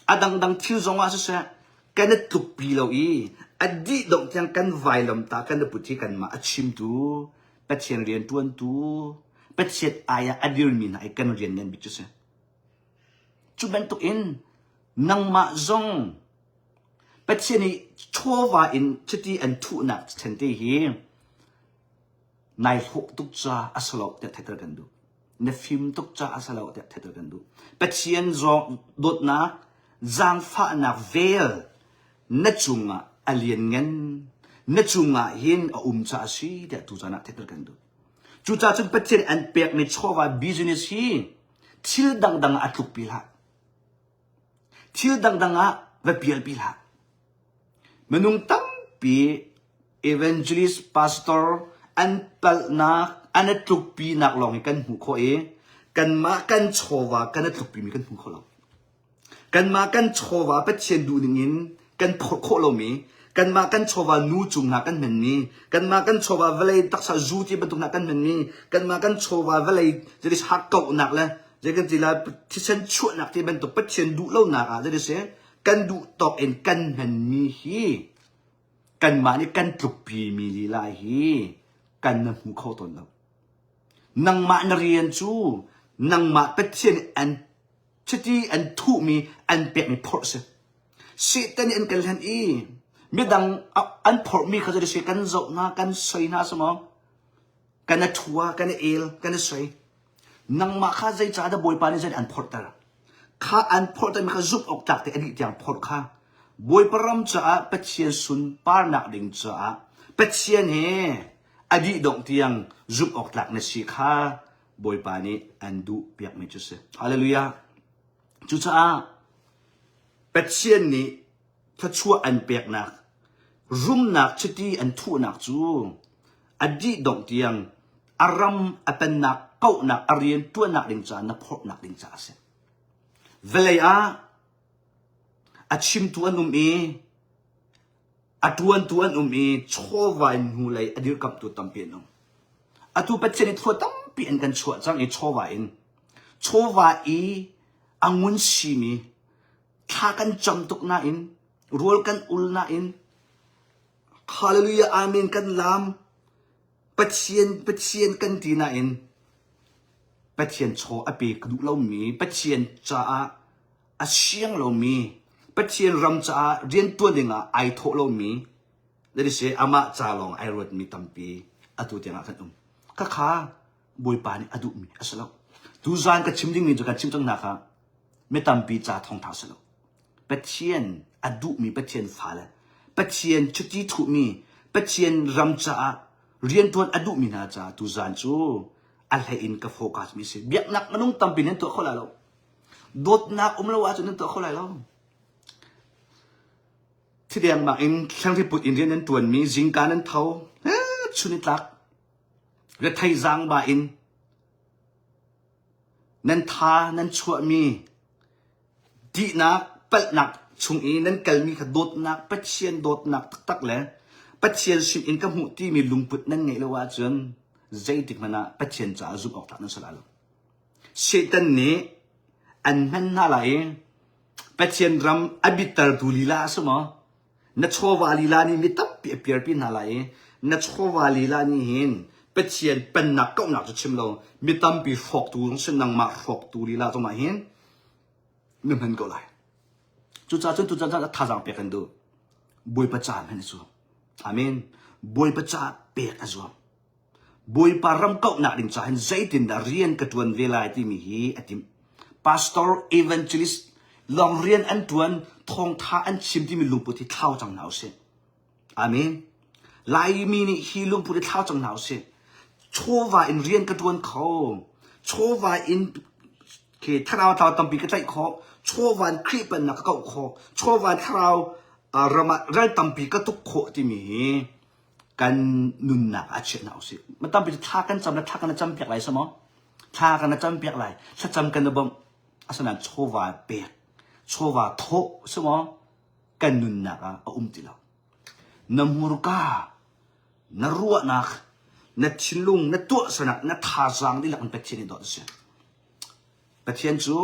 a dangdang thil zongah siseh, kan i tlukpi lo i a dih dongh tiang kan vailamta kan i put hi kanmah a chimtu, Pathian rianṭuantu, Pathian ai ah a dirmi hna i kan rian ngan bik cu si. Cu bantukin nangmah zong Pathian nih chawva in chiti an thuhnak thente hi nai hlawh tuk ca a si lo tiah theihter kan duh. Na fim tuk ca a si lo tiah theihter kan duh. Pathian zawng dawtnak, zaangfahnak vel na cungah a lianngan, na cungah hin a um ca a si tiah tucaan ah theihter kan duh. Cucaah cun Pathian an pekmi chawva business hi thil dangdang ah a tlukpi hlah. Thil dangdang ah va pialpi hlah. Minung tampi evangelist pastor an palhnak, an i tlukpinak lawng hi kan hmuh khawh i Kanmah kan chawva kan i tlukpimi kan hmu kho lo. Kanmah kan chawva Pathian duhning in kan phorh khawh lomi, kanmah kan chawva nu cung hna kan hmanmi, kanmah kan chawva vawlei taksa zu ti bantuk hna kan hmanmi, kanmah kan chawva vawlei jadi hakkauhnak le zei kan ti lai thisen chuahnak ti bantuk Pathian duh lonak ah jadi si kan duh tawk in kan hmanmi hi kanmah nih kan tlukpimi lila hi kan na hmu kho tawn lo. Nangmah na rian cu nangmah Pathian nih an chiti an thuhmi an pekmi phorh si. Satan nih an kan hlen i midang an phorhmi kha cu si kan zoh hna kan soi hna si maw? Kan a thua kan a el kan a soi. Nangmah kha zeicah dah Bawipa nih zei an phorhter? Kha an phorhtermi kha zumh awk tlak te a dih tiang phorh kha Bawipa ram caah Pathian sunparnak ding caah Pathian he a dih dongh tiang zumh awk tlak na si kha Bawipa nih an duh piakmi cu si. Hallelujah. Cucaah Pathian nih thluachuah an peknak, rumnak chiti an thuhnak cu a dih dongh tiang a ram a pennak kauhnak a rian ṭuannak ding caah na phorhnak ding caah a si. Vawlei ah a chimtu an um i A ṭuantu an um i chawva in hnulei a dirkamhtu tampi an um. Atu Pathian i thlua tampi an kan chuah cang i chawva in. Chawva i a ngun simi thla kan cam tuk nain rawl kan ul nain Hallelujah Amen kan laam Pathian Pathian kan ti nain Pathian chaw a pe duh lomi Pathian caah a siang lomi Pathian ram caah riantuan dingah ai thawh lomi that is amah ca lawng ai ruatmi tampi atu tiangah kan um. Khakha Bawipa nih a duhmi a si lo. Tuzaan ka chim dingmi cu kan chim cang hna kha mi tampi ca thawngtha a si lo. Pathian a duhmi Pathian fale, Pathian chiti thuhmi, Pathian ram caah riantuan a duhmi hna caah tuzaan cu a hlei in ka focus mi si. Biaknak minung tampi nan tuah kho lai lo. Dawtnak um lo ahcun nan tuah kho lai lo. Thidengmak in thlangriput in rian nan tuanmi zingka nan tho, chun i tlak, rethei zaangba in nan tha nan chuahmi dihnak palhnak chung i nan kalmi kha dawtnak Pathian dawtnak taktak le Pathian sin in ka hmuh timi lungput nan ngeih lo ahcun zeitik hmanh ah Pathian caah zumh awk tlak nan si lai lo. Satan nih an hman hna lai i Pathian ram a bittertu lila a si maw? Na chawva lila nih mi tampi a piarpi hna lai i na chawva lila nih hin Pathian pennak kauhnak cu chim lo mi tampi hrawktu zong si nangmah hrawktu lila zong ah hin na hman ko lai. Cucaah cun tuchan caan ah thazaang pek kan duh. Bawipa ca hman a zuam. Amen. Bawipa ca pek a zuam. Bawipa ram kauhnak ding caah hin zeitindah rian ka ṭuan ve lai timi hi a timh. Pastor, evangelist lawng rian an ṭuan, thawngṭha an chim timi lungput hi thlau cang hna usih. Amen. Laimi nih hi lungput hi thlau cang hna usih. Chawva in rian ka ṭuan kho. Chawva in khi thlarau tlau tampi ka tlaih khawh. Chawva in Khrih pennak ka kauh khawh. Chawva in thlarau ram ah ral tampi ka tuk khawh timi hi kan nunnak ah chiah hna usih. Ma tampi cu thla kan cam le thla kan cam piak lai sa maw? Thla kan cam piak lai. Thlacam kan i bawmh. Asinain chawva pek, chawva thawh si maw? Kan nunnak ah a um ti lo. Na hmurka, na ruahnak, na thinlung, na tuahsernak, na thazaang dihlak in Pathian i dawt a si. Pathian cu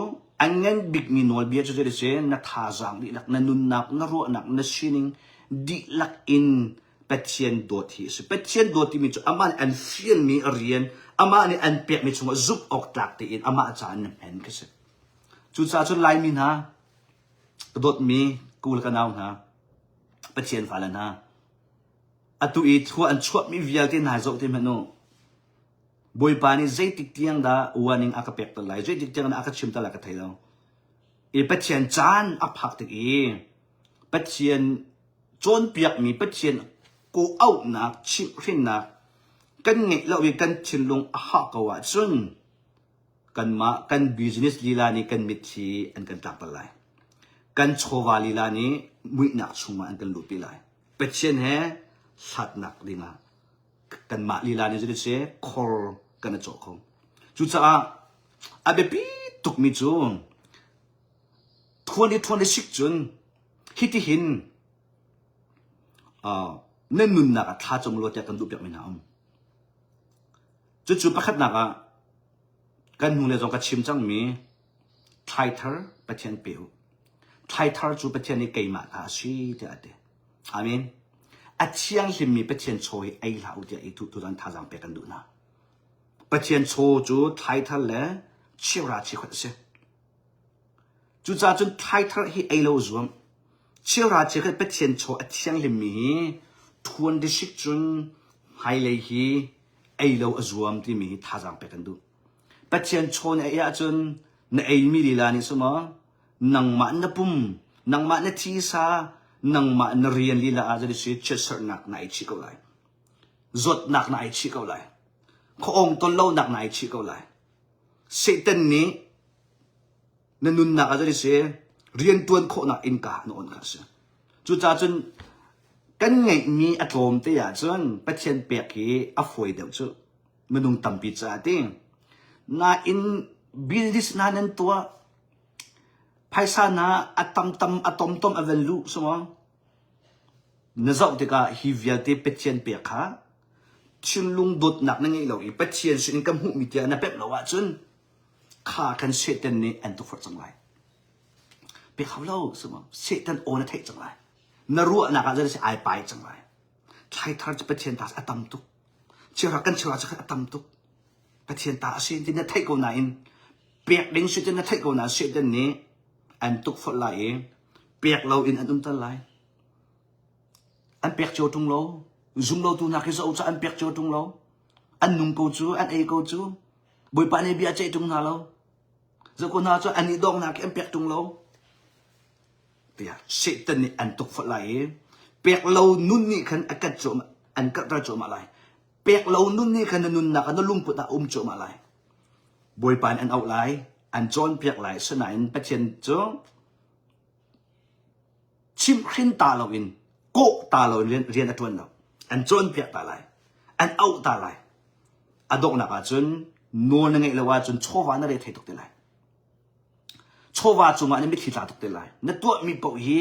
a ngan bikmi nawlbia cu zei a si? Na thazaang dihlak, na nunnak, na ruahnak, na sining dihlak in Pathian dawt hi a si. Pathian dawt timi cu amah nih an fialmi a rian, amah nih an pekmi chungah zumh awk tlak tein amah caah na hman khi si. Cucaah cun Laimi hna, ka dawtmi ka u le ka nau hna, Pathian fale hna, atu i thlua an chuahmi vialte hna zoh te hmanh u. Bawipa nih zeitik tiang dah warning a ka pek tal lai, zeitik tiang dah a ka chim tal lai ka thei lo. I Pathian caan a phak tik i Pathian cawnpiakmi Pathian kawhauhnak chimhhrinnak kan ngeih lo i kan thinlung a hah ko ahcun kanmah kan business lila nih kan mitthli an kan tlak tal lai. Kan chawva lila nih muihnak chungah an kan luhpi lai. Pathian he hlatnak dingah kanmah lila nih zeitin khor kan i cawh kho. Cucaah A biapi tukmi cu 2026 cun hitihin uh, nan nunnak ah thla cam law tiah kan duh piakmi hna um. Cucu pakhatnak ah kan hnu le zong ka chim cangmi thlaithar Pathian pe u. Thlaithar cu Pathian nih keimah ta a si tiah a ti. Amen. A thianghlimmi Pathian chaw hi ei hlah u tiah i tu tutan thazaang pek kan duh hna. Pathian chaw cu thlaithar le cheuhra cheukhat a si. Cucaah cun thlaithar hi ei lo zuam. Cheuhra cheukhat Pathian chaw a thianghlimmi hi thuan disik cun hmailei hi ei lo a zuam timi hi thazaang pek kan duh. Pathian chaw na ei ahcun na eimi lila nih sumaw nangmah na pum, nangmah na thisa, nangmah na rian lila ah jadi si chiatserhnak na ei chih ko lai. Zawtnak na ei chih ko lai. Khuaawng ton lonak na ei chih ko lai. Satan nih na nunnak ah jadi si riantuan khawhnak innka na on kha si. Cucaah cun kan ngeihmi a tlawm te ahcun Pathian pek hi a fawi deuh cu minung tampi caah ti. Nain business hna nan tuah phaisa hna a tamtam a tomtom a van luh sungah na zoh tikah hi vialte Pathian pek kha thinlung dawtnak na ngeih lo i Pathian sin in ka hmuhmi tiah na pemh lo ahcun kha kan Satan nih an tukforh cang lai. Pek hau lo sungah Satan aw na theih cang lai. Na ruahnak ah zei ai pai cang lai. Thlaithar cu Pathian ta a tam tuk. Chiara kan chiara cu a tam tuk. Pathian ta a si ti na theih ko nain pek ding si ti na theih ko nain Satan nih an tukforh lai i pek lo in an umter lai. An pek cio ṭung lo. Zum lo tu hna khi zoh cu an pek cio ṭung lo. An nung ko cu, an ei ko cu. Bawipa nih bia a ceih ṭung hna lo. Zoh ko hna cu an i donghnak khi an pek ṭung lo. Tiah Satan nih an tukforh lai i pek lo nun nih khan a kat cuahmah an karhter cuahmah lai. Pek lo nun nih khan na nunnak ah na lungput ah a um cuahmah lai. Bawipa nih an auh lai, an cawnpiak lai. Sinain Pathian cu chimhhrin ta loin kawh ta loin rian, rian a ṭuan lo. An cawnpiak ta lai. An auh ta lai. A donghnak ahcun nawl na ngeih lo ahcun chawva na re thei tuk te lai. Chawva cungah na mitthli tla tuk te lai. Na tuahmi paoh hi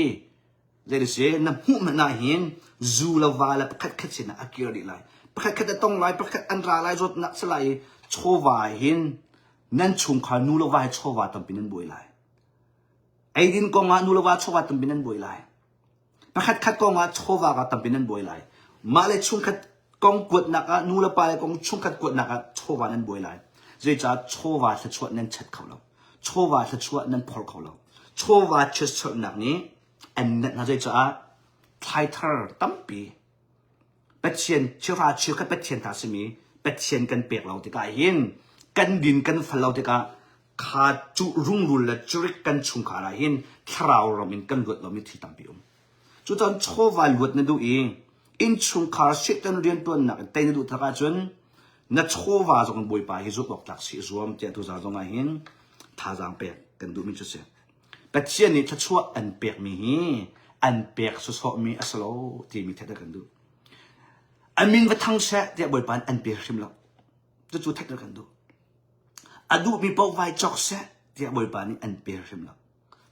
zei si na hmuh hmanh ah hin zu le va le pakhat khat sinah a kir dih lai. Pakhat khat a tong lai, pakhat an ra lai, zawtnak si lai i chawva hin nan chungkhar nu le va hi chawva tampi nan buai lai. Eidin kong ah nu le va chawva tampi nan buai lai. Pakhat khat kong ah chawva ka tampi nan buai lai. Mah le chungkhat kong kuatnak ah nu le pa le kong chungkhat kuatnak ah chawva nan buai lai. Zeicah chawva thluachuah nan chat kho lo. Chawva thluachuah nan phor kho lo. Chawva chiatserhnak nih an nat hna zeicah thlaithar tampi Pathian chira chiakhat Pathian ta simi Pathian kan pek lo tikah hin kan din kan fal lo tikah kha cu rungrul le curik kan chungkhar ah hin thlarau ram in kan luat lomi thil tampi um. Cucaah chawva luat na duh i innchungkhar Satan riantuannak in tei na duh tak ahcun na chawva zong in Bawipa hi zumh awk tlak si zuam tiah tuzaan zong ah hin thazaang pek kan duhmi cu si. Pathian nih thluachuah an pekmi hi an pek sawsawhmi a si lo timi theih kan duh. A min va thang seh tiah Bawipa nih an pe hrim lo. Cucu theih kan duh. A duhmi paoh vai cawk seh tiah Bawipa nih an pe hrim lo.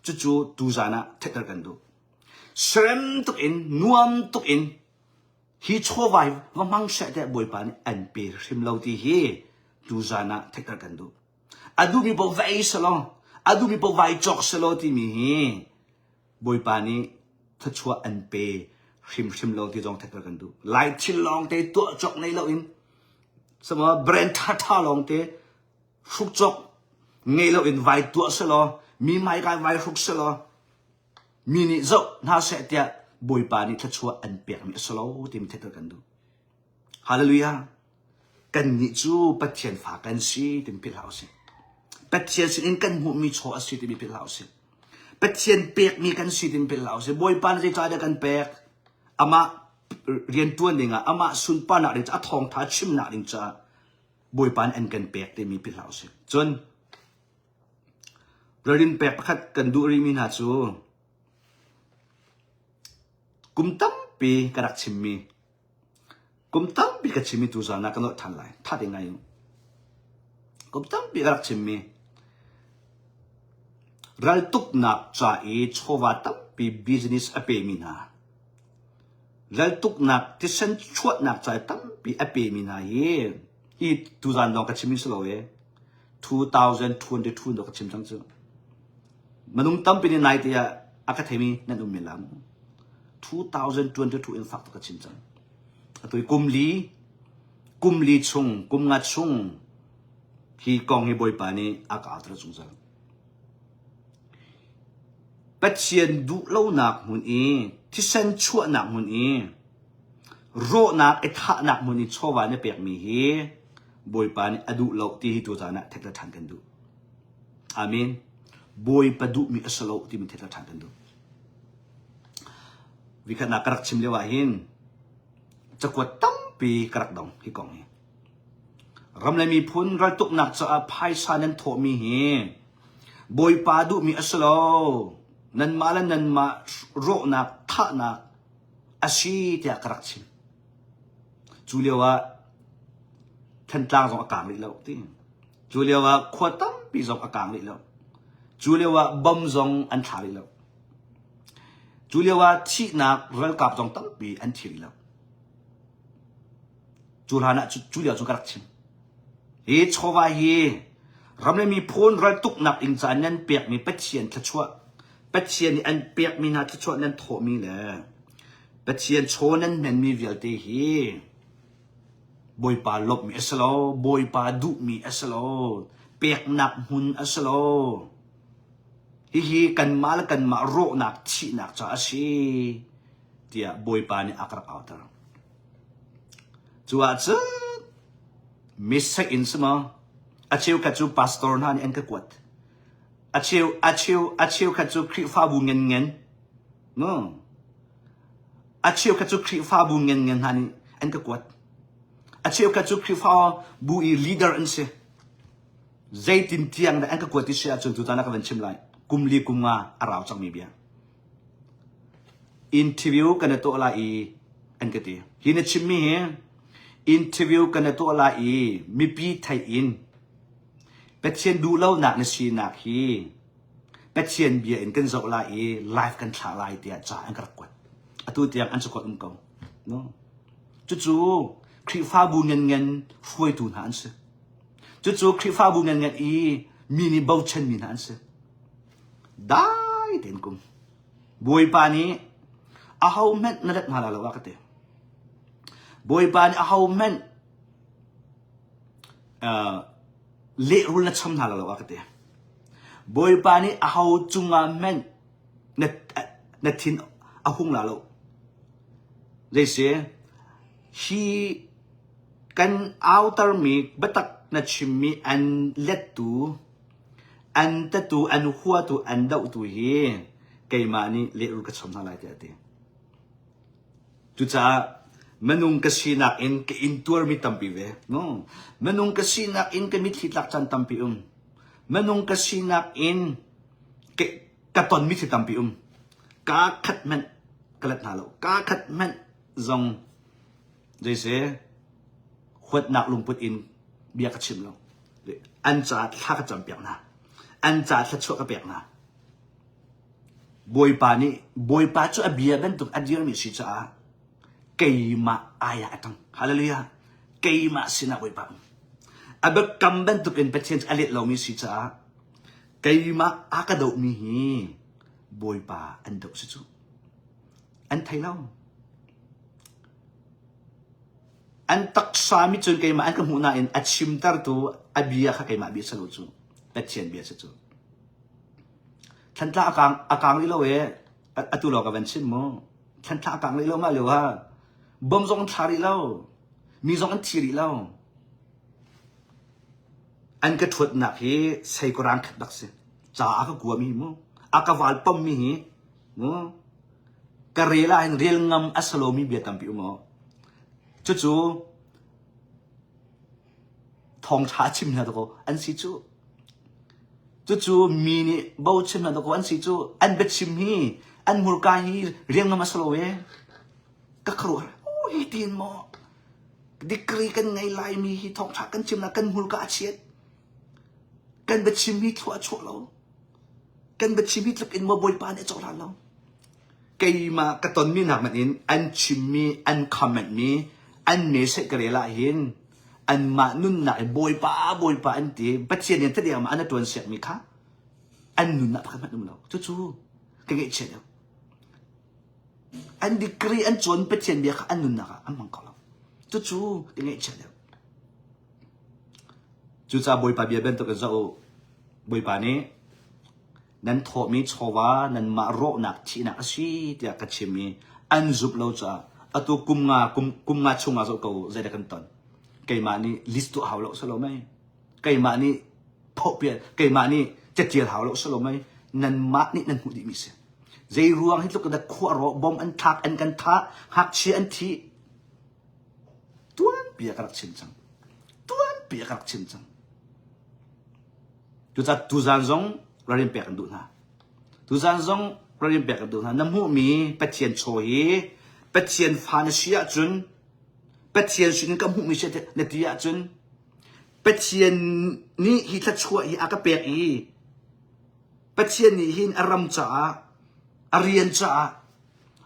Cucu tuzaan ah theihter kan duh. Serem tuk in, nuam tuk in hi chawvai va hmang seh tiah Bawipa nih an pe hrim lo ti hi tuzaan ah theihter kan duh. A duhmi paoh va ei selaw, a duhmi paoh vai cawk selaw timi hi Bawipa nih thluachuah an pe hrimhrim lo ti zong theihter kan duh. Lai thil lawngte tuah cawk nei loin sama brand ṭhaṭha lawngte hruk cawk ngei loin vai tuah selaw mi hmaikai vai hruk selaw mi nih zoh hna seh tiah Bawipa nih thluachuah an pekmi a si lo timi theihter kan duh. Hallelujah. Kannih cu Pathian fa kan si timi philh hlah usih. Pathian sinin kan hmuhmi chaw a si timi philh hlah usih. Pathian pekmi kan si timi philh hlah usih. Bawipa nih zeicah dah kan pek? Amah riantuan dingah, amah sunparnak ding caah, a thawngtha chimnak ding caah Bawipa nih an kan pek timi philh hlah usih. Cun ralrin pek pakhat kan duh rihmi hna cu kum tampi ka rak chimmi Kum tampi ka chimmi tuzaan ah ka nolh ṭhan lai. Tha te ngai u. Kum tampi ka rak chimmi. Raltuknak ca i chawva tampi business a pemi hna, raltuknak thisen chuahnak ca i tampi a pemi hna hi hi tuzan lawng ka chim si lo e 2022 ka chim cang cu. Minung tampi nih nai te ah a ka theimi nan um men la mu. 2022 in fak tuk ka chim cang. Atu kum li kum li chung kum nga chung hi kong hi Bawipa nih a ka auter zungzal. Pathian duh lonak hmun i thisen chuahnak hmun i rawhnak i thahnak hmun i chawva na pekmi hi Bawipa nih a duh lo ti hi tuzaan ah theihter ṭhan kan duh. Amen. Bawipa duhmi a si lo timi theihter ṭhan kan duh. Vikhatnak ka rak chim lio ah hin cakuat tampi ka rak dong hi kong hi. Ram le miphun raltuknak caah phaisa nan thawhmi hi Bawipa duhmi a si lo. Nanmah le nanmah rawhnak, thahnak a si tiah ka rak chim. Cu lio ah Thantlang zong a kang rih lo ti. Cu lio ah khua tampi zong a kang rih lo. Cu lio ah bom zong an thla rih lo. Cu lio ah thihnak ralkap zong tampi an thi rih lo. Cu hlan ah cu lio cu ka rak chim. Hi chawva hi ram le miphun raltuknak inn ca nan pekmi Pathian thluachuah Pathian nih an pekmi hna thluachuah nan thawhmi le Pathian chaw nan hmenmi vialte hi Bawipa lawmhmi a si lo, Bawipa duhmi a si lo, peknak hmun a si lo. Hihi kanmah le kanmah rawhnak thihnak ca a si tiah Bawipa nih a ka rak auter. Cu ahcun mistake in si maw? A cheukhat cu pastor hna nih an ka kuat. A cheu a cheu a cheukhat cu Khrihfabu ngan no. A cheukhat cu Khrihfabu ngan ngan hna nih an ka kuat. A cheukhat cu Khrihfabu i leader an si. Zeitin tiang dah an ka kuat ti si ahcun tutan ah ka van chim lai. Kum li kum nga a rau cangmi bia. Interview kan i tuah lai i an ka ti. Hi na chimmi hi interview kan i tuah lai i mipi theih in Pathian duhlonak na sinak hi Pathian bia in kan zoh lai i live kan thlah lai tiah ca an ka rak kuat. Atu tiang an cakuat um ko. No. Cucu Khrihfabu ngan hruaitu hna an si. Cucu Khrihfabu ngan i mi nih bochanmi hna an si. Dai tein kum. Bawipa nih aho hmanh na let hna lai lo a ka ti. Bawipa nih aho hmanh uh, lehrul na cham hna lo a ka ti. Bawipa nih aho cungah hmanh na, na thin a hung la lo. Zeisi hi kan autermi biatak na chimmi an lettu An tatu, an huatu, an dohtu hi keimah nih lehrul ka cham hna lai tiah a ti. Cucaah minung ka sinak in ka intuarmi tampi ve. No. Minung ka sinak in ka mitthli tlak caan tampi um. Minung ka sinak in ka, ka tonmi thil tampi um. Ka khat hmanh ka let hna lo. Ka khat hmanh zong zeise huatnak lungput in bia ka chim lo. An caah thla ka campiak hna. An caah thluachuah ka pek hna. Bawipa nih Bawipa cu a bia bantuk a dirmi si caah keimah ai ah a ṭang. Hallelujah. Keimah sinah Bawipa um. A biakam bantuk in Pathian cu a let lomi si caah keimah a ka dohmi hi Bawipa an doh si cu. An thei lo. An taksa mi cun keimah an ka hmuh nain a chimtertu a bia kha keimah bia si lo cu. Pathian bia si cu. Thantlang a kang a kang rih lo e atu lawng ka van chim mu. Thantlang a kang rih lo mah lio ah bom zong an thla rih lo. Mi zong an thi rih lo. An ka ṭhuatnak hi seikurang khat bak si. Ca a ka kuami mu. A ka val pommi hi mu. Ka rel ah hin rel ngam a si lomi bia tampi um aw. Cucu thawngṭha chim hna dakaw an si cu. Cucu mi nih bochan hna dakaw an si cu. An biachim hi an hmurka hi rian ngam a si lo e. Ka khuaruah oh hi tiin maw degree kan ngei laimi hi thawngṭha kan chim na kan hmurka a chiat. Kan biachim hi thlua a chuah lo. Kan biachim hi tluk in maw Bawipa nih a cohlan lo? Keimah ka tonmi hna hmanh in an chimmi, an comment mi, an message ka rel ah hin anmah nunnak in Bawipa, Bawipa an ti. Pathian nih tadiang ma an a tuan siakmi kha an nunnak pakhat hmanh um lo. Cucu ka ngaihchia deuh. An degree an cawn Pathian bia kha an nunnak ah an hmang kho lo. Cucu ka ngaihchia deuh. Cucaah Bawipa bia bantuk in zoh u. Bawipa nih nan thawhmi chawva nanmah rawhnak thihnak a si tiah ka chim i an zumh lo caah atu kum nga kum, kum nga chung ah zoh ko zeidah kan ton. Keimah nih list tuah hau lo salo mei. Keimah nih phawhpian keimah nih catial hau lo salo mei. Nanmah nih nan hmuh dihmi si. Zei ruang hi tluk in dah khua rawh bom an thlak an kan thah ngakchia an thi Tuanpi ah ka rak chim cang. Tuanpi ah ka rak chim cang. Cucaah tuzan zong ralrin pek an duh hna. Tuzan zong ralrin pek an duh hna. Na hmuhmi Pathian chaw hi Pathian fa na si ahcun Pathian sinin ka hmuhmi si na ti ahcun Pathian nih hi thluachuah hi a ka pek i Pathian nih hin a ram caah a rian caah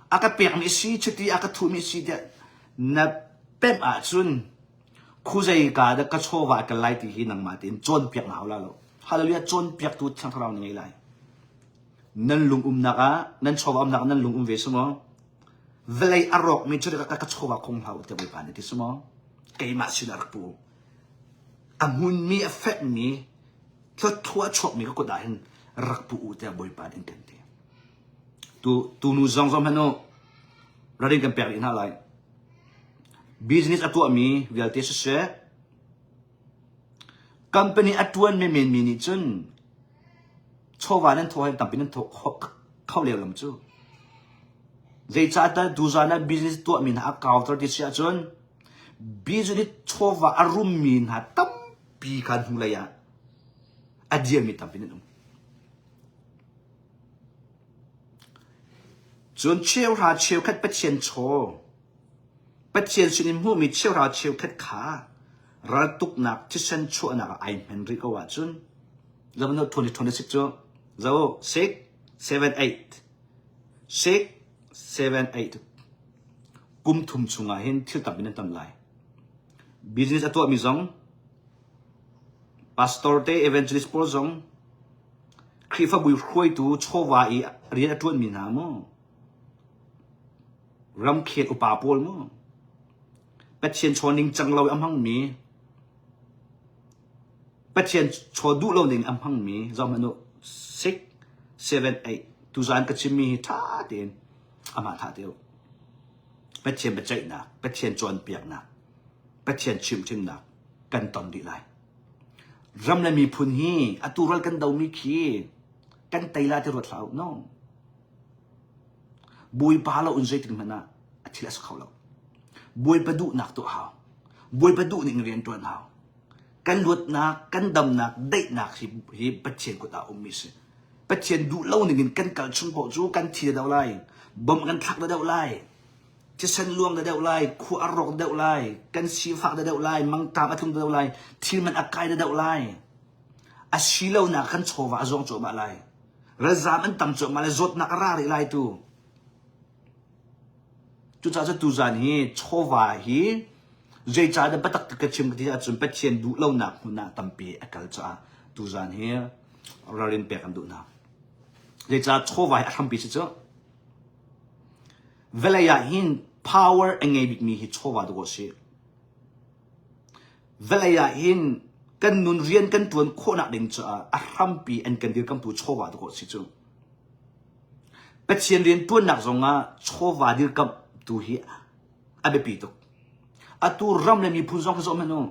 a ka pekmi si chiti a ka thuhmi si tiah na pemh ahcun khuzei ka dah ka chawva a kal lai ti hi nangmah tein cawnpiak na hau la lo. Hallelujah cawnpiaktu Thiang Thlarau na ngei lai. Nan lung umnak ah nan chawva umnak ah nan lung um ve si maw? Vawlei a rawkmi cu ka ka chawva khong hlah u tiah Bawipa nih ti si maw? Keimah sin ah rak pu. A hmunmi a fekmi thluachuah chuakmi ka kut ah hin rak pu u tiah Bawipa nih an kan ti. Tu tunu zong zong hmanh u ralrin kan pek rih hna lai. Business a tuahmi vialte siseh, company a tuan menmenmi nih cun chawva nan thawh hin tampi nan thawh kho leo lam cu. Zeicahtiah tuzan ah business tuahmi hna a kauter ti si ahcun business chawva a rummi hna tampi kha hnulei ah a dirmi tampi nan um. Cun cheuhra cheukhat Pathian chaw, Pathian sinin hmuhmi cheuhra cheukhat kha raltuknak thisen chuahnak ah ai hmen rih ko ahcun Governor 2026 cu zo 6 7 8 6 7 8 kum thum chungah hin thil tam in an tam lai. Business a tuahmi zong pastor te evangelist pawl zong Khrihfabu hruaitu chawva i rian a ṭuanmi hna maw? Ramkhel upa pawl maw? Pathian chaw ningcang lo i a hmangmi, Pathian chaw duh lo ning a hmangmi, zohhmanh u, 6, 7, 8, tuzaan ka chimmi hi ṭha tein amah thah te u. Pathian biaceihnak, Pathian cawnpiaknak, Pathian chimhhrinnak kan ton dih lai. Ram le miphun hi atu ral kan domi khi kan tei la ti ruat hlah u. No. Bawipa lo in zeitik hmanh ah a thil a si kho lo. Bawipa duhnak tuah hau. Bawipa duh ning rian tuan hau. Kan luatnak, kan damnak, daihnak hi, hi Pathian kut ah ummi si. Pathian duh lo ning in kan kal chung paoh cu kan thi deuh lai. Bom kan thlak deuh lai. Thisen luang da deuh lai, khua a rawk deuh lai, kan sifak da deuh lai, mangtaam a tlung da deuh lai, thil man a kai da deuh lai. A si lonak kan chawva a zawng cuahmah lai. Ralzaam an tam cuahmah lai, zawtnak a ra rih lai tu. Cucaah cu tuzaan hi chawva hi zeicah dah biatak ka chim ka ti ahcun Pathian duh lonak hmun ah tampi a kal caah tuzaan hi ralrin pek an duh hna. Zeicah chawva hi a hrampi si cu. Vawlei ah hin power a ngei bikmi hi chawva dawh a si. Vawlei ah hin kan nun rian kan tuan khawhnak ding caah a hrampi an kan dirkamtu chawva dawh a si cu. Pathian rian tuannak zongah chawva dirkamtu hi a biapi tuk. Atu ram le miphun zong hi zoh hmanh u.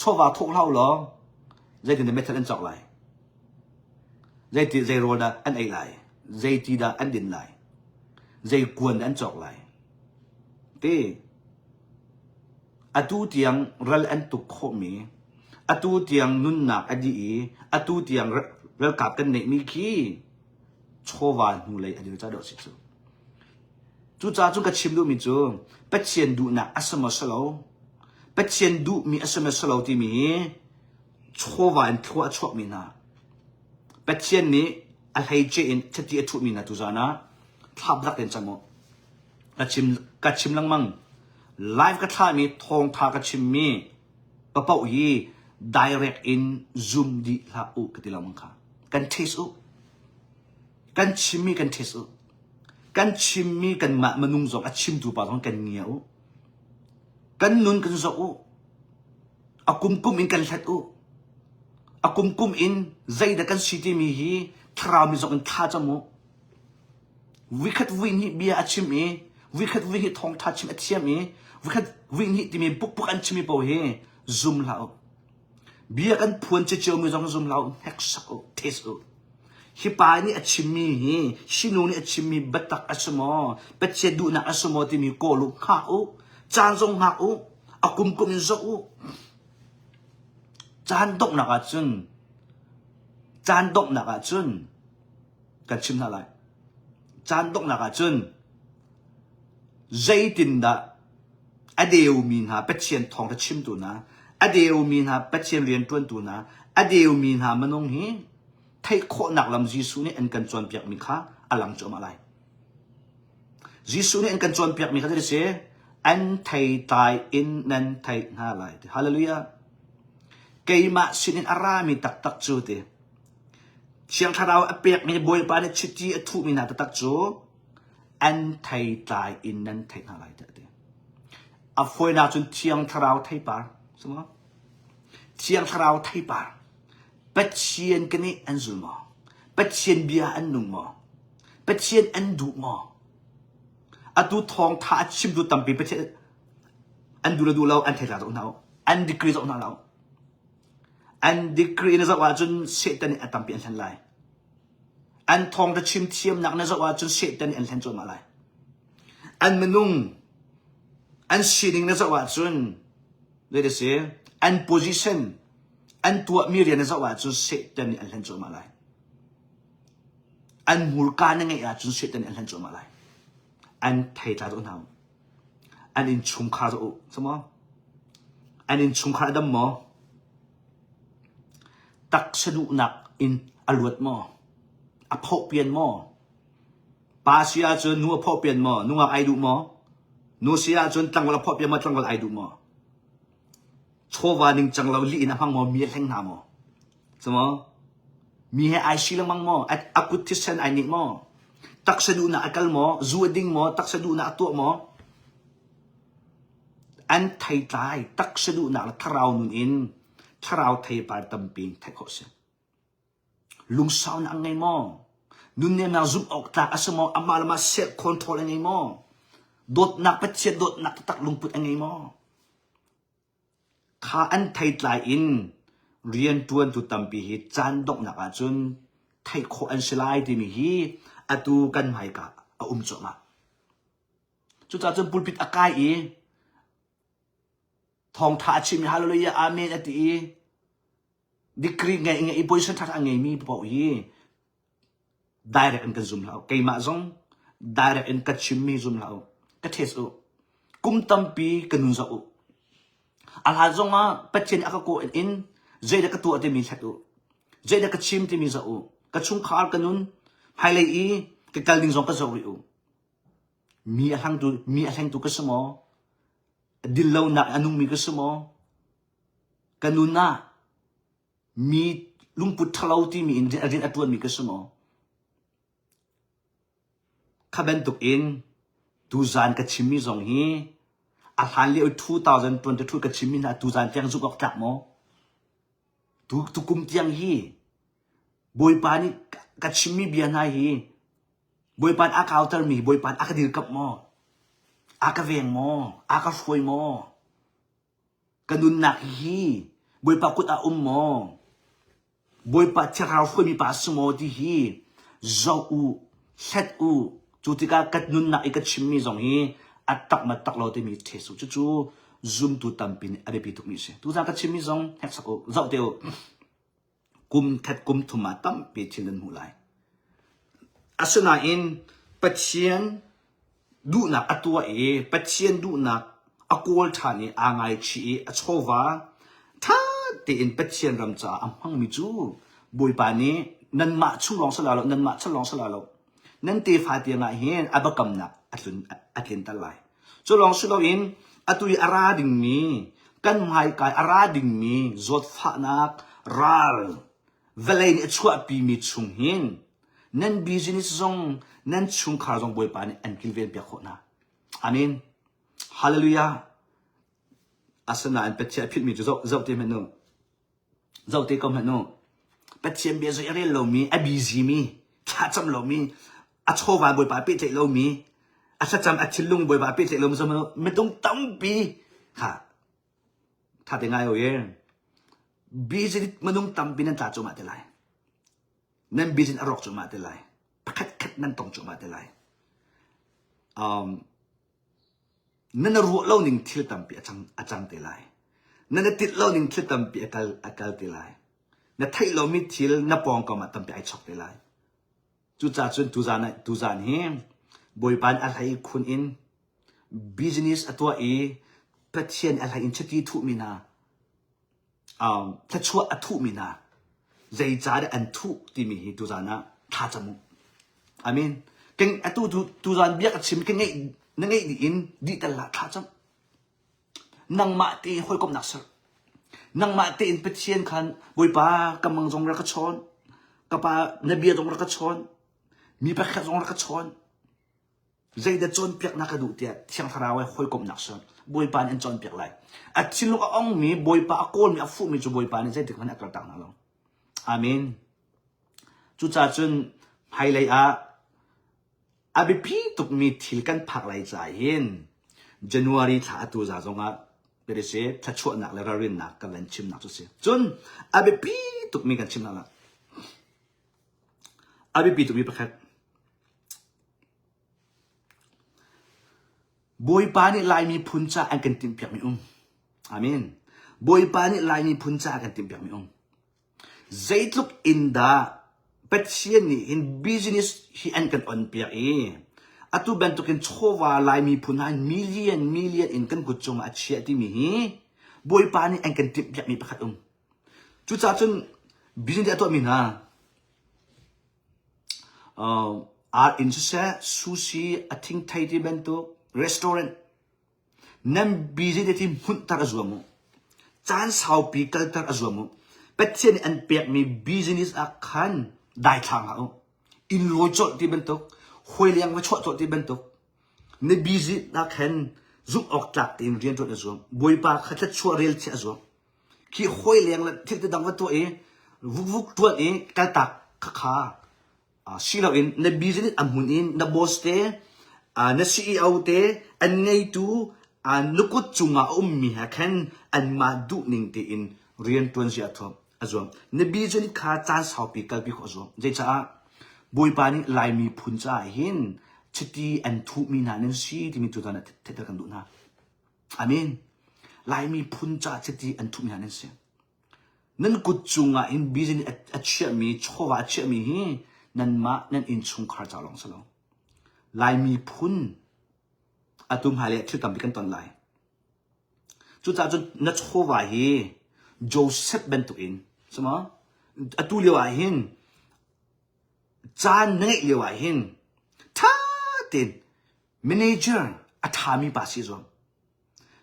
Chawva thawk hlah u law zeitin dah meithal an cawk lai? Zeiti zei rawl dah an ei lai? Zeiti dah an din lai? Zei kuan dah an cawk lai? Ti atu tiang ral an tuk khawhmi, atu tiang nunnak a dih i atu tiang ralkap kan neihmi khi chawva hnulei a dir ca dawh si cu. Cucaah cun ka chim duhmi cu Pathian duhnak a si maw si lo? Pathian duhmi a si maw si lo timi hi chawva in thlua a chuakmi hna Pathian nih A hleice in chiti a thuhmi hna tuzan ah thlap rak tein cam u. Ka chim ka chim lengmang. Live ka thlahmi thawngtha ka chimmi papoh hi direct in zum dih hlah u ka ti lengmang kha. Kan taste u. Kan chimmi kan taste u. Kan chimmi kanmah minung zong a chimtu pa zong kan ngia u. Kan nun kan zoh u. A kumkum in kan hlat u. A kumkum in zeidah kan si timi hi thlarau mi zong in thla cam u. Vikhat vui hnih bia a chim i vikhat vui hnih thawngtha chim a thiam i vikhat vui hnih timi pukpuk an chimi paoh hi zum hlah u. Bia kan phuan cio mi zong zum hlah u, hneksak u, test u. Hi pa nih a chimmi hi hi nu nih a chimmi biatak a si maw, Pathian duhnak a si maw timi kawl u, hngak u, caan zong hngak u, a kumkum in zoh u. Caan donghnak ahcun, caan donghnak ahcun kan chim hna lai. Caan donghnak ahcun zeitindah a deumi hna Pathian thawngṭha chimtu hna, a deumi hna Pathian rianṭuantu hna, a deumi hna minung hi theih khawhnak lam Jesuh nih an kan cawnpiakmi kha a lang cuahmah lai. Jesuh nih an kan cawnpiakmi kha zei si? An theitlai in nan theih hna lai. Hallelujah. Keimah sinin a rami taktak cu ti. Thiang Thlarau a pekmi Bawipa nih chiti a thuhmi hna taktak cu an theitlai in nan theih hna lai tiah a ti. A fawinak cun Thiang Thlarau theipar. Suma? Thiang Thlarau theipar. Pathian ka nih an zul maw? Pathian bia an nung maw? Pathian an duh maw? Atu thawngtha a chimtu tampi Pathian an duh le duh lo an thei zoh hna u. An degree zoh hna lo. An degree na zoh ahcun Satan nih a tampi an hlen lai. An thawngtha chim thiamnak na zoh ahcun Satan nih an hlen cuahmah lai. An minung an sining na zoh ahcun zei si an position an tuahmi rian na zoh ahcun Satan nih an hlen cuahmah lai. An hmurka na ngeih ahcun Satan nih an hlen cuahmah lai. An thei tla zoh hna u. An innchungkhar zoh u. Samaw? An innchungkhar a dam maw? Taksa duhnak in a luat maw? A phawhpian maw? Pa si ahcun nu a phawhpian maw? Nungak ai duh maw? Nu si ahcun tlangval a phawhpian maw? Tlangval ai duh maw? Chawva ningcang lo lih in a hmang maw? Mi a hleng hna maw? Cumaw? Mi he ai si lengmang maw? A kut thisen ai nih maw? Taksa duhnak a kal maw? Zu a ding maw? Taksa duhnak a tuah maw? An theitlai taksa duhnak le thlarau nun in thlarau theipar tampi in theih khawh si. Lungsaunak an ngei maw? Nunnemnak zumh awk tlak a si maw? Amah le mah self control a ngei maw? Dawtnak Pathian dawtnak taktak lungput a ngei maw? Kha an theitlai in rianṭuantu tampi hi caan donghnak ahcun theih khawh an si lai timi hi atu kan hmaika a um cuahmah. Cucaah cun pulpit a kai i thawngṭha a chim i hallelujah amen a ti i degree ngei ngei i position ṭhaṭha a ngeimi paoh hi direct in kan zum hlah u. Keimah zong direct in ka chimmi zum hlah u. Ka test u. Kum tampi ka nun zoh u. A hlan zong ah Pathian a ka kawh in zeidah ka tuah timi hlat u. Zeidah ka chim timi zoh u. Ka chungkhar ka nun hmailei i ka kal ding zong ka zoh rih u. Mi a hlangtu mi a hlengtu ka si maw? Dillonak a nungmi ka si maw? Ka nun ah mi lungput ṭhalo timi in rian a ṭuanmi ka si maw? Kha bantuk in tuzaan ka chimmi zong hi a hlan lio 2022 ka chimmi hna tuzaan tiang zumh awk tlak maw? Tu tukum tiang hi Bawipa nih ka chimmi bia hna hi Bawipa nih a ka autermi Bawipa nih a ka dirkamh maw? A ka veng maw? A ka hruai maw? Ka nunnak hi Bawipa kut ah um maw? Bawipa thlarau hruaimi pa si maw ti hi zoh u, hlet u. Cu tikah ka nunnak i ka chimmi zong hi a tak ma tak lo timi test u. Cucu zumtu tampi nih a biapi tukmi a si. Tuzaan ka chimmi zong hneksak u, zoh te u. Kum khat kum thum ah tampi thil nan hmuh lai. Asinain Pathian duhnak a tuah i Pathian duhnak a kawl ṭhan i aa ngaichih i a chawva ṭha tein Pathian ram caah a hmangmi cu Bawipa nih nanmah chung lawng si lai lo, nanmah chan lawng si lai lo. Nan tefa tiang ah hin a biakamnak a tlun a tlinter lai. Cu lawng si loin atu i a ra dingmi kan hmaikai a ra dingmi zawtfahnak ral vawlei nih a chuahpimi chung hin nan business zong nan chungkhar zong Bawipa nih an kilven piak khawh hna. Amen. Hallelujah. Asinain Pathian a philhmi cu zoh zoh te hmanh u. Zoh te ko hmanh u. Pathian bia zei a rel lomi, a busy mi, thlacam lomi, a chawva Bawipa pehtlaih lomi, a thlacam a thinlung Bawipa pehtlaih lomi zoh hmanh u. Minung tampi kha tha te ngai o ye. Busy minung tampi nan tla cuahmah te lai. Nan busy a rawk cuahmah te lai. Pakhat khat nan tong cuahmah te lai. Um, Nan ruah lo ning thil tampi a cang, a cang te lai. Nan i tinh lo ning thil tampi a kal, a kal te lai. Na theih lomi thil na pawngkam ah tampi ai chok te lai. Cucaah cun tuzan, tuzan hi Bawipa nih a hlei khun in business a tuah i Pathian a hlei in chiti thuhmi hna um, thluachuah a thuhmi hna zeicahdah an thuh timi hi tuzan ah thlacam u. Amen. Kan atu tu tuzan biak a chim ka ngeih na ngeih dih in dih tal lah thlacam. Nangmah te hawikomhnak ser. Nangmah tein Pathian khan Bawipa ka mang zong rak ka chawn. Ka pa na bia zong rak ka chawn. Mi pakhat zong rak ka chawn. Zeidah cawnpiaknak ka duh tiah Thiang Thlarau he hawikomhnak ser. Bawipa nih an cawnpiak lai. A thinlung a ongmi, Bawipa a kawlmi, a fuhmi cu Bawipa nih zeitik hmanh a kaltak hna lo. Amen. Cucaah cun hmailei ah a biapi tukmi thil kan phak lai caah hin January thla atu za zongah perese thluachuahnak le ralrinnak kan van chimnak cu si. Cun a biapi tukmi kan chimnak lah. A biapi tukmi pakhat Bawipa nih Lai miphun caah an kan timhpiakmi um. Amen. Bawipa nih Lai miphun caah kan timhpiakmi um. Zeitluk in dah Pathian nih hin business hi an kan on piak i atu bantukin chawva Lai miphun hna million million in kan kut cungah a chiah timi hi Bawipa nih an kan timhpiakmi pakhat um. Cucaah cun business a tuahmi hna Ar inn siseh, sushi, a thingthei ti bantuk, restaurant, nan busy te ti hmunhter a zuam u. Caan saupi kalter a zuam u. Pathian nih an pekmi business ah khan daithlang hlah u. Inn lawi colh ti bantuk, hawi leng va chuah colh ti bantuk, na busy ah khan zumh awk tlak tein rian ṭuan a zuam. Bawipa kha thluachuah rel thiah a zuam. Khi hawi leng le thil te dang va tuah i vukvuk ṭuan i kaltak khakha si loin na business a hmun in na boss te na CEO te an ngeitu na kut cungah a ummi he khan anmah duhning tein rian ṭuan zia thuam a zuam. Na business kha caan saupi kalpi khawh a zuam. Zeicaah Bawipa nih Lai miphun caah hin chiti an thuhmi hna nan si timi tutan ah theihter kan duh hna. Amen. Laimi phun ca chiti an thuhmi hna nan si. Nan kut cungah hin business a chiahmi, chawva a chiahmi hi nanmah nan innchungkhar ca lawng si lo. Laimi phun atu hmailei ah thil tampi kan ton lai. Cucaah cun na chawva hi Joseph bantukin sima atu lio ah hin caan na ngeih lio ah hin ṭha tein Manager a ṭhami pa si zuam.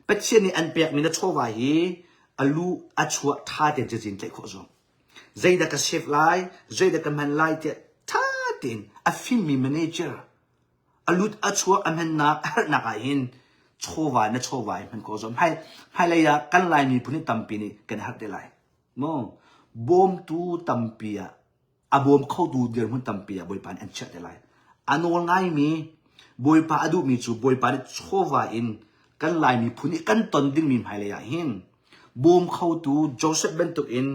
Pathian nih an pekmi na chawva hi a lu a chuah ṭha tein cazin tlaih khawh zuam. Zeidah ka save lai, zeidah ka hman lai tiah ṭha tein a fimmi manager a lut a chuak a hmannak a herhnak ah hin chawva na chawva hi hman khawh zuam. Hmai hmailei ah kan Lai miphun hi tampi nih kan herh te lai. Maw bawmtu tampi ah a bawm khotu dirhmun tampi ah Bawipa nih an chiah te lai. A nawl ngaimi Bawipa a duhmi cu Bawipa nih chawva in kan Lai miphun nih kan ton dingmi hmailei ah hin bawm khotu Joseph bantuk in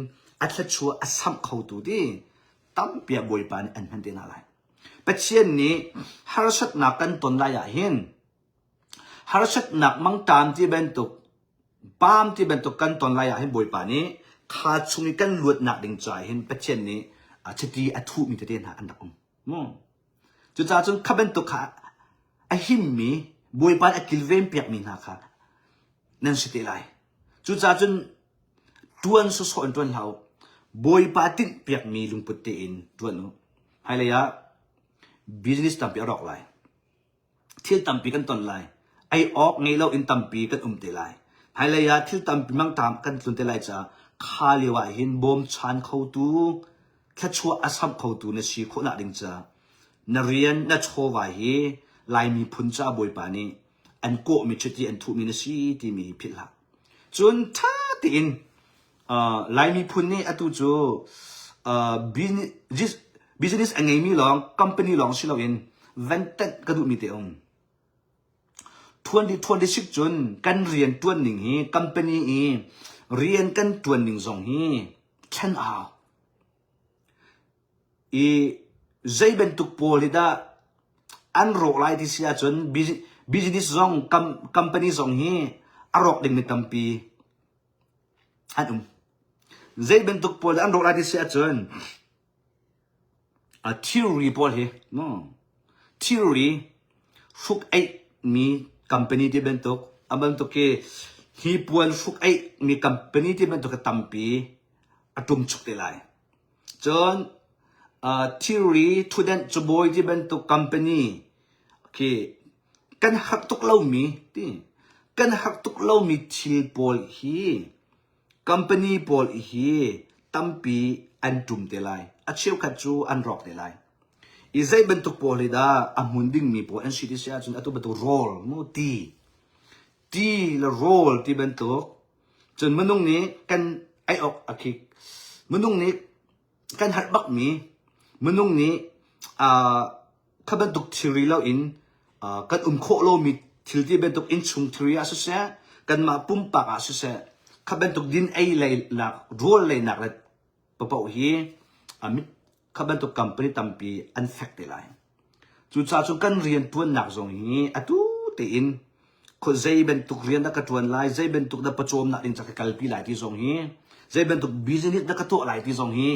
a thluachuah a samh khotu ti tampi ah Bawipa nih an hman te hna lai. Pathian nih harsatnak kan ton lai ah hin harsatnak mangṭam ti bantuk Paam ti bantuk kan ton lai ah hin Bawipa nih kha chung i kan luatnak ding caah hin Pathian nih chiti a thuhmi tete hna an rak um. Cucaah cun kha bantuk kha a himmi Bawipa nih a kilven piakmi hna kha nan si te lai. Cucaah cun ṭuan sawsawh in ṭuan hlah u. Bawipa tinhpiakmi lungput tein ṭuan u. Hmailei ah business tampi a rawk lai. Thil tampi kan ton lai. Ei awk ngei loin tampi kan um te lai. Hmailei ah thil tampi mangṭam kan tlun te lai caah kha lio ah hin bawmchan khotu, thluachuah a samh khotu na si khawhnak ding caah na rian, na chawva hi Lai miphun caah Bawipa nih an kawhmi chiti an thuhmi na si timi hi philh hlah. Cun ṭha tein Lai miphun nih atu cu business a ngeimi lawng, company lawng si loin van tanh ka duhmi te um. 2026 cun kan rian ṭuan ning hi company i rian kan ṭuan ning zong hi thlen a hau. I zei bantuk pawl hi dah an rawk lai ti si ahcun business zong company zong hi a rawk dingmi tampi an um. Zei bantuk pawl dah an rawk lai ti si ahcun a thilri pawl hi thilri hruk eih mi company ti bantuk a bantuk khi hnipuan hruk eih mi company ti bantuk hi tampi a ṭum chuk te lai. Cun thilri thutdenh cabawi ti bantuk company khi kan harh tuk lomi ti kan harh tuk lomi thil pawl hi company pawl hi tampi an ṭum te lai. A cheukhat cu an rawk te lai. I zei bantuk pawl hi dah a hmun dingmi pawl an si ti si ahcun atu bantuk rawl mu ti ti le rawl ti bantuk cun minung nih kan ei awk a khik minung nih kan harh bakmi minung nih uh, kha bantuk thilri loin uh, kan um khawh lomi thil ti bantuk innchung thilri ah siseh kanmah pumpak ah siseh kha bantuk din ei lei nak rawl lei nak le papoh hi amit kha bantuk company tampi an fek te lai. Cucaah cun kan rian ṭuannak zong hi atu tein zei bantuk rian dah ka ṭuan lai, zei bantuk dah pawcawmnak ding ca ka kalpi lai ti zong hi, zei bantuk business dah ka tuah lai ti zong hi,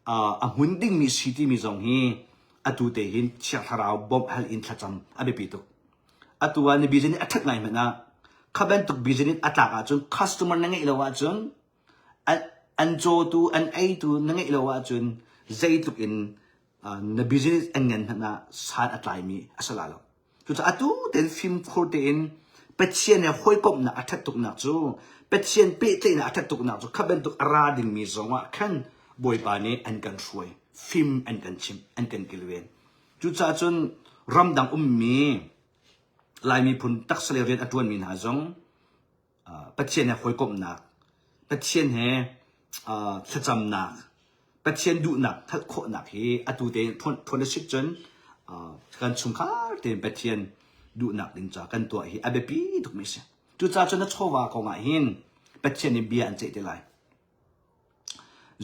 a hmun dingmi si timi zong hi atu te hin Thiang Thlarau bawmh hal in thlacam a biapi tuk. Atu ah na business a ṭhat ngai hmanh ah kha bantuk business a tlak ahcun customer na ngeih lo ahcun an cawtu an eitu na ngeih lo ahcun zeitluk in na business an ngan hmanh ah san a tlaimi a si la lo. Cucaah atu tein fimkhur tein Pathian he hawikomhnak a ṭhat tuknak cu Pathian pehtlaihnak a ṭhat tuknak cu kha bantuk a ra dingmi zong ah khan Bawipa nih an kan hruai, fim an kan chimh, an kan kilven. Cucaah cun ramdang ummi Lai miphun taksa le rian a ṭuanmi hna zong Pathian he hawikomhnak, Pathian he thlacamnak, Pathian duhnak hngalh khawhnak hi atu te ṭhawn a si cun kan chungkhar tein Pathian duhnak ding ca kan tuah hi a biapi tukmi a si. Cucaah cun na chawva kong ah hin Pathian nih bia an ceih te lai.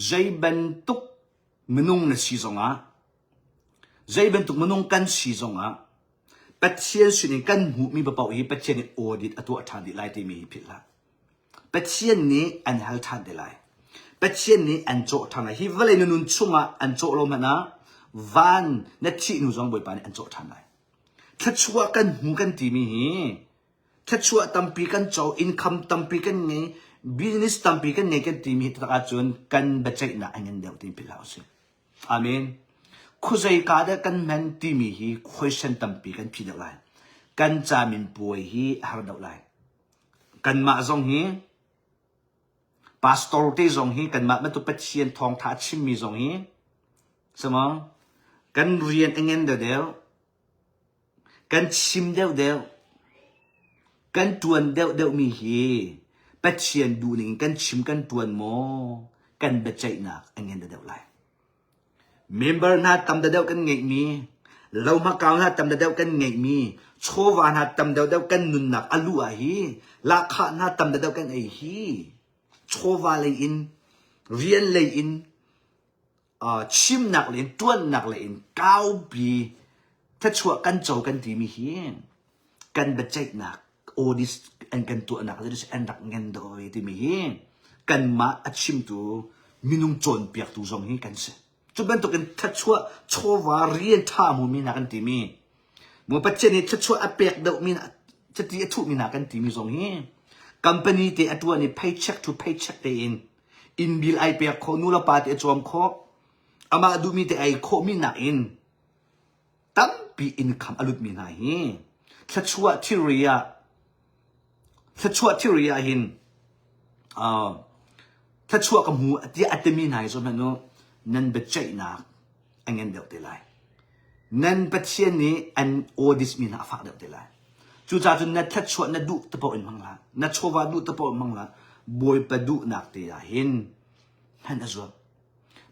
Zei bantuk minung na si zongah, zei bantuk minung kan si zongah Pathian sinin kan hmuhmi paoh hi Pathian nih audit a tuah ṭhan dih lai timi hi philh hlah. Pathian nih an hal ṭhan te lai. Pathian nih an cawh ṭhan lai. Hi vawlei na nun chungah an cawh lo hmanh ah van na thih hnu zong Bawipa nih an cawh ṭhan lai. Thluachuah kan hmu kan timi hi thluachuah tampi kan co, income tampi kan ngei, business tampi kan ngei kan timi hi taktak ahcun kan biaceihnak a ngan deuh ti philh hlah usih. Amen. Khuazei ka dah kan hman timi hi question tampi kan phi deuh lai. Kan camin puai hi a har deuh lai. Kanmah zong hi pastor te zong hi kanmah bantuk Pathian thawngtha a chimmi zong hi sama kan rian a ngen deuhdeuh kan chim deuhdeuh kan tuan deuhdeuhmi hi Pathian duhning in kan chim kan tuan maw kan biaceihnak a ngen deuhdeuh lai. Member hna tam deuhdeuh kan ngeihmi, lohmakau hna tam deuhdeuh kan ngeihmi, chawva hna tam deuhdeuh kan nunnak a luh ah hi, lahkhah hna tam deuhdeuh kan ei hi, chawva lei in, rian lei in, chimnak lei in, ṭuannak lei in kaupi thluachuah kan co kan timi hi kan biaceihnak audit an kan tuahnak an rak ngen dawh ve timi hi kanmah a chimtu minung cawnpiaktu zong hi kan si. Cu bantukin thluachuah chawva rian ṭha hmumi hna kan timi maw Pathian nih thluachuah a pek deuhmi chiti a thuhmi hna kan timi zong hi company te a ṭuan i paycheck to paycheck tein. Inn bil ai pek khawh, nu le pa te a cawm khawh, amah duhmi te ai khawhmi nakin tampi income a lutmi hna hi thluachuah thilri ah thluachuah thilri ah hin uh, thluachuah ka hmu tiah a timi hna hi cu hmanh u nan biaceihnak a ngen deuh te lai. Nan Pathian nih an audit mi hna a fak deuh te lai. Cucaah cun na thluachuah na duh te paoh in hmang hlah. Na chawva duh te paoh in hmang hlah. Bawipa duhnak te ah hin hman a zuam.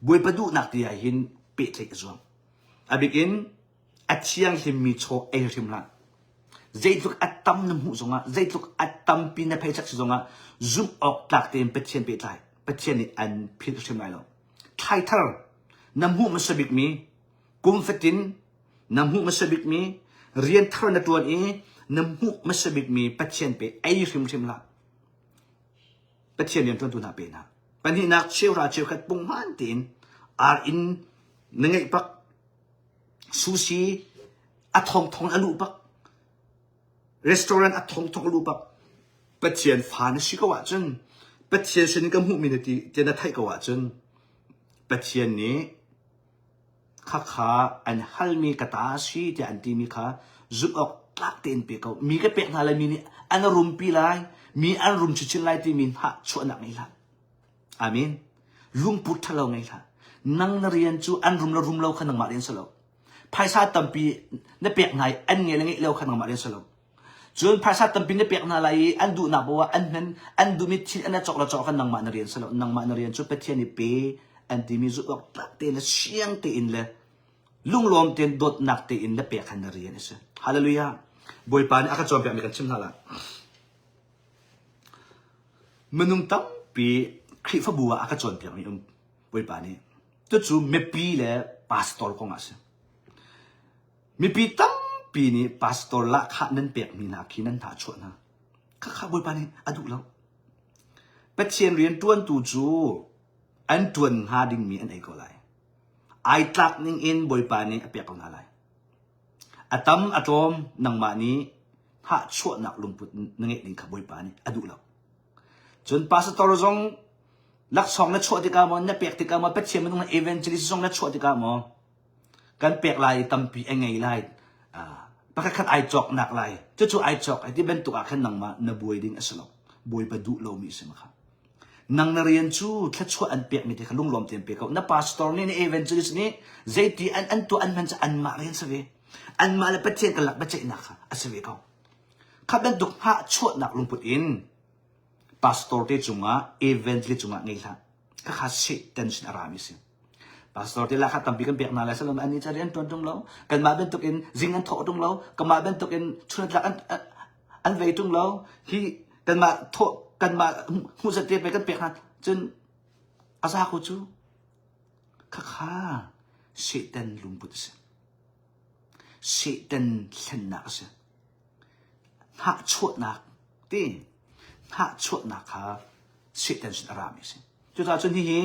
Bawipa duhnak te ah hin pehtlaih a zuam. A bik in a thianghlimmi chaw ei hrim hlah. Zeitluk a tam na hmuh zongah, zeitluk a tampi na pheichak si zongah zumh awk tlak tein Pathian pehtlai. Pathian nih an philh hrim lai lo. Thlaithar na hmuh hmasa bikmi, kum fatin na hmuh hmasa bikmi, rian thar na ṭuan i na hmuh hmasa bikmi Pathian pe ei hrimhrim hlah. Pathian rian ṭuantu hna pe hna. Pahnihnak cheuhra cheukhat punghman tein ar inn na ngeih bak sushi a thongthong a luh bak restaurant a thongthong a luh bak Pathian fa na si ko ahcun Pathian sin ka hmuhmi na ti ti na theih ko ahcun Pathian nih khakha an halmi ka ta si tiah an timi kha zumh awk tlak tein pe ko mi ka pek hna lai mi nih an rumpi lai mi an rum chinchin lai timi hna chuahnak ngei hlah Amen lungput ṭhalo ngei hlah nang na rian cu an rum lo rum lo kha nangmah rian si lo phaisa tampi na pek hna i an ngei le ngeih lo kha nangmah rian si lo Cun phaisa tampi na pek hna lai i an duhnak paoh ah an hman an duhmi thil an cawk le cawk kha nangmah na rian si lo. Nangmah na rian cu Pathian nih pe an timi zumh awk tlak tein le siang tein le lunglawm tein dawtnak tein le pek kha na rian a si. Hallelujah. Bawipa nih a ka cawnpiakmi kan chim hna lai. Minung tampi Khrihfabu ah a ka cawnpiakmi um Bawipa nih. Cucu mipi le pastor kong ah a si. Mipi tampi nih pastor lahkhah nan pekmi hna khi nan hnahchuah hna. Khakha Bawipa nih a duh lo. Pathian rian ṭuantu cu an ṭuan hnga dingmi an ei ko lai. Ai tlak ning in Bawipa nih a pek ko hna lai. A tam a tlawm nangmah nih hnahchuahnak lungput na ngeih ding kha Bawipa nih a duh lo. Cun pastor zong laksawng na chuah tikah maw, na pek tikah maw, Pathian minung evangelist zong na chuah tikah maw, kan pek lai i tampi a ngei lai pakhat khat ai cawknak lai cucu ai cawk ai ti bantuk ah khan nangmah na buai ding a si lo bawipa duh lomi a si ma kha nang na rian cu thluachuah an pekmi te kha lunglawm tein pe ko na pastor nih na evangelist nih zeiti an an tuah an hman cu anmah rian si ve anmah le pathian kan lak biaceihnak kha a si ve ko kha bantuk hngah chuahnak lungput in pastor te cungah evangelist cungah ngei hlah khakha Satan sin a rami si. Pastor te lakha tampi kan pek hna lai salom an ni cari an tuan tung lo kanmah bantuk in zing an thawh tung lo kanmah bantuk in chun tlak an an vei tung lo hi kanmah thawh kanmah hmuh te pe kan pek hna cun a za ko cu khakha Satan lungput a si Satan thlennak a si hnahchuahnak ti hnahchuahnak kha Satan sin a rami a si. Cucaah cun hihi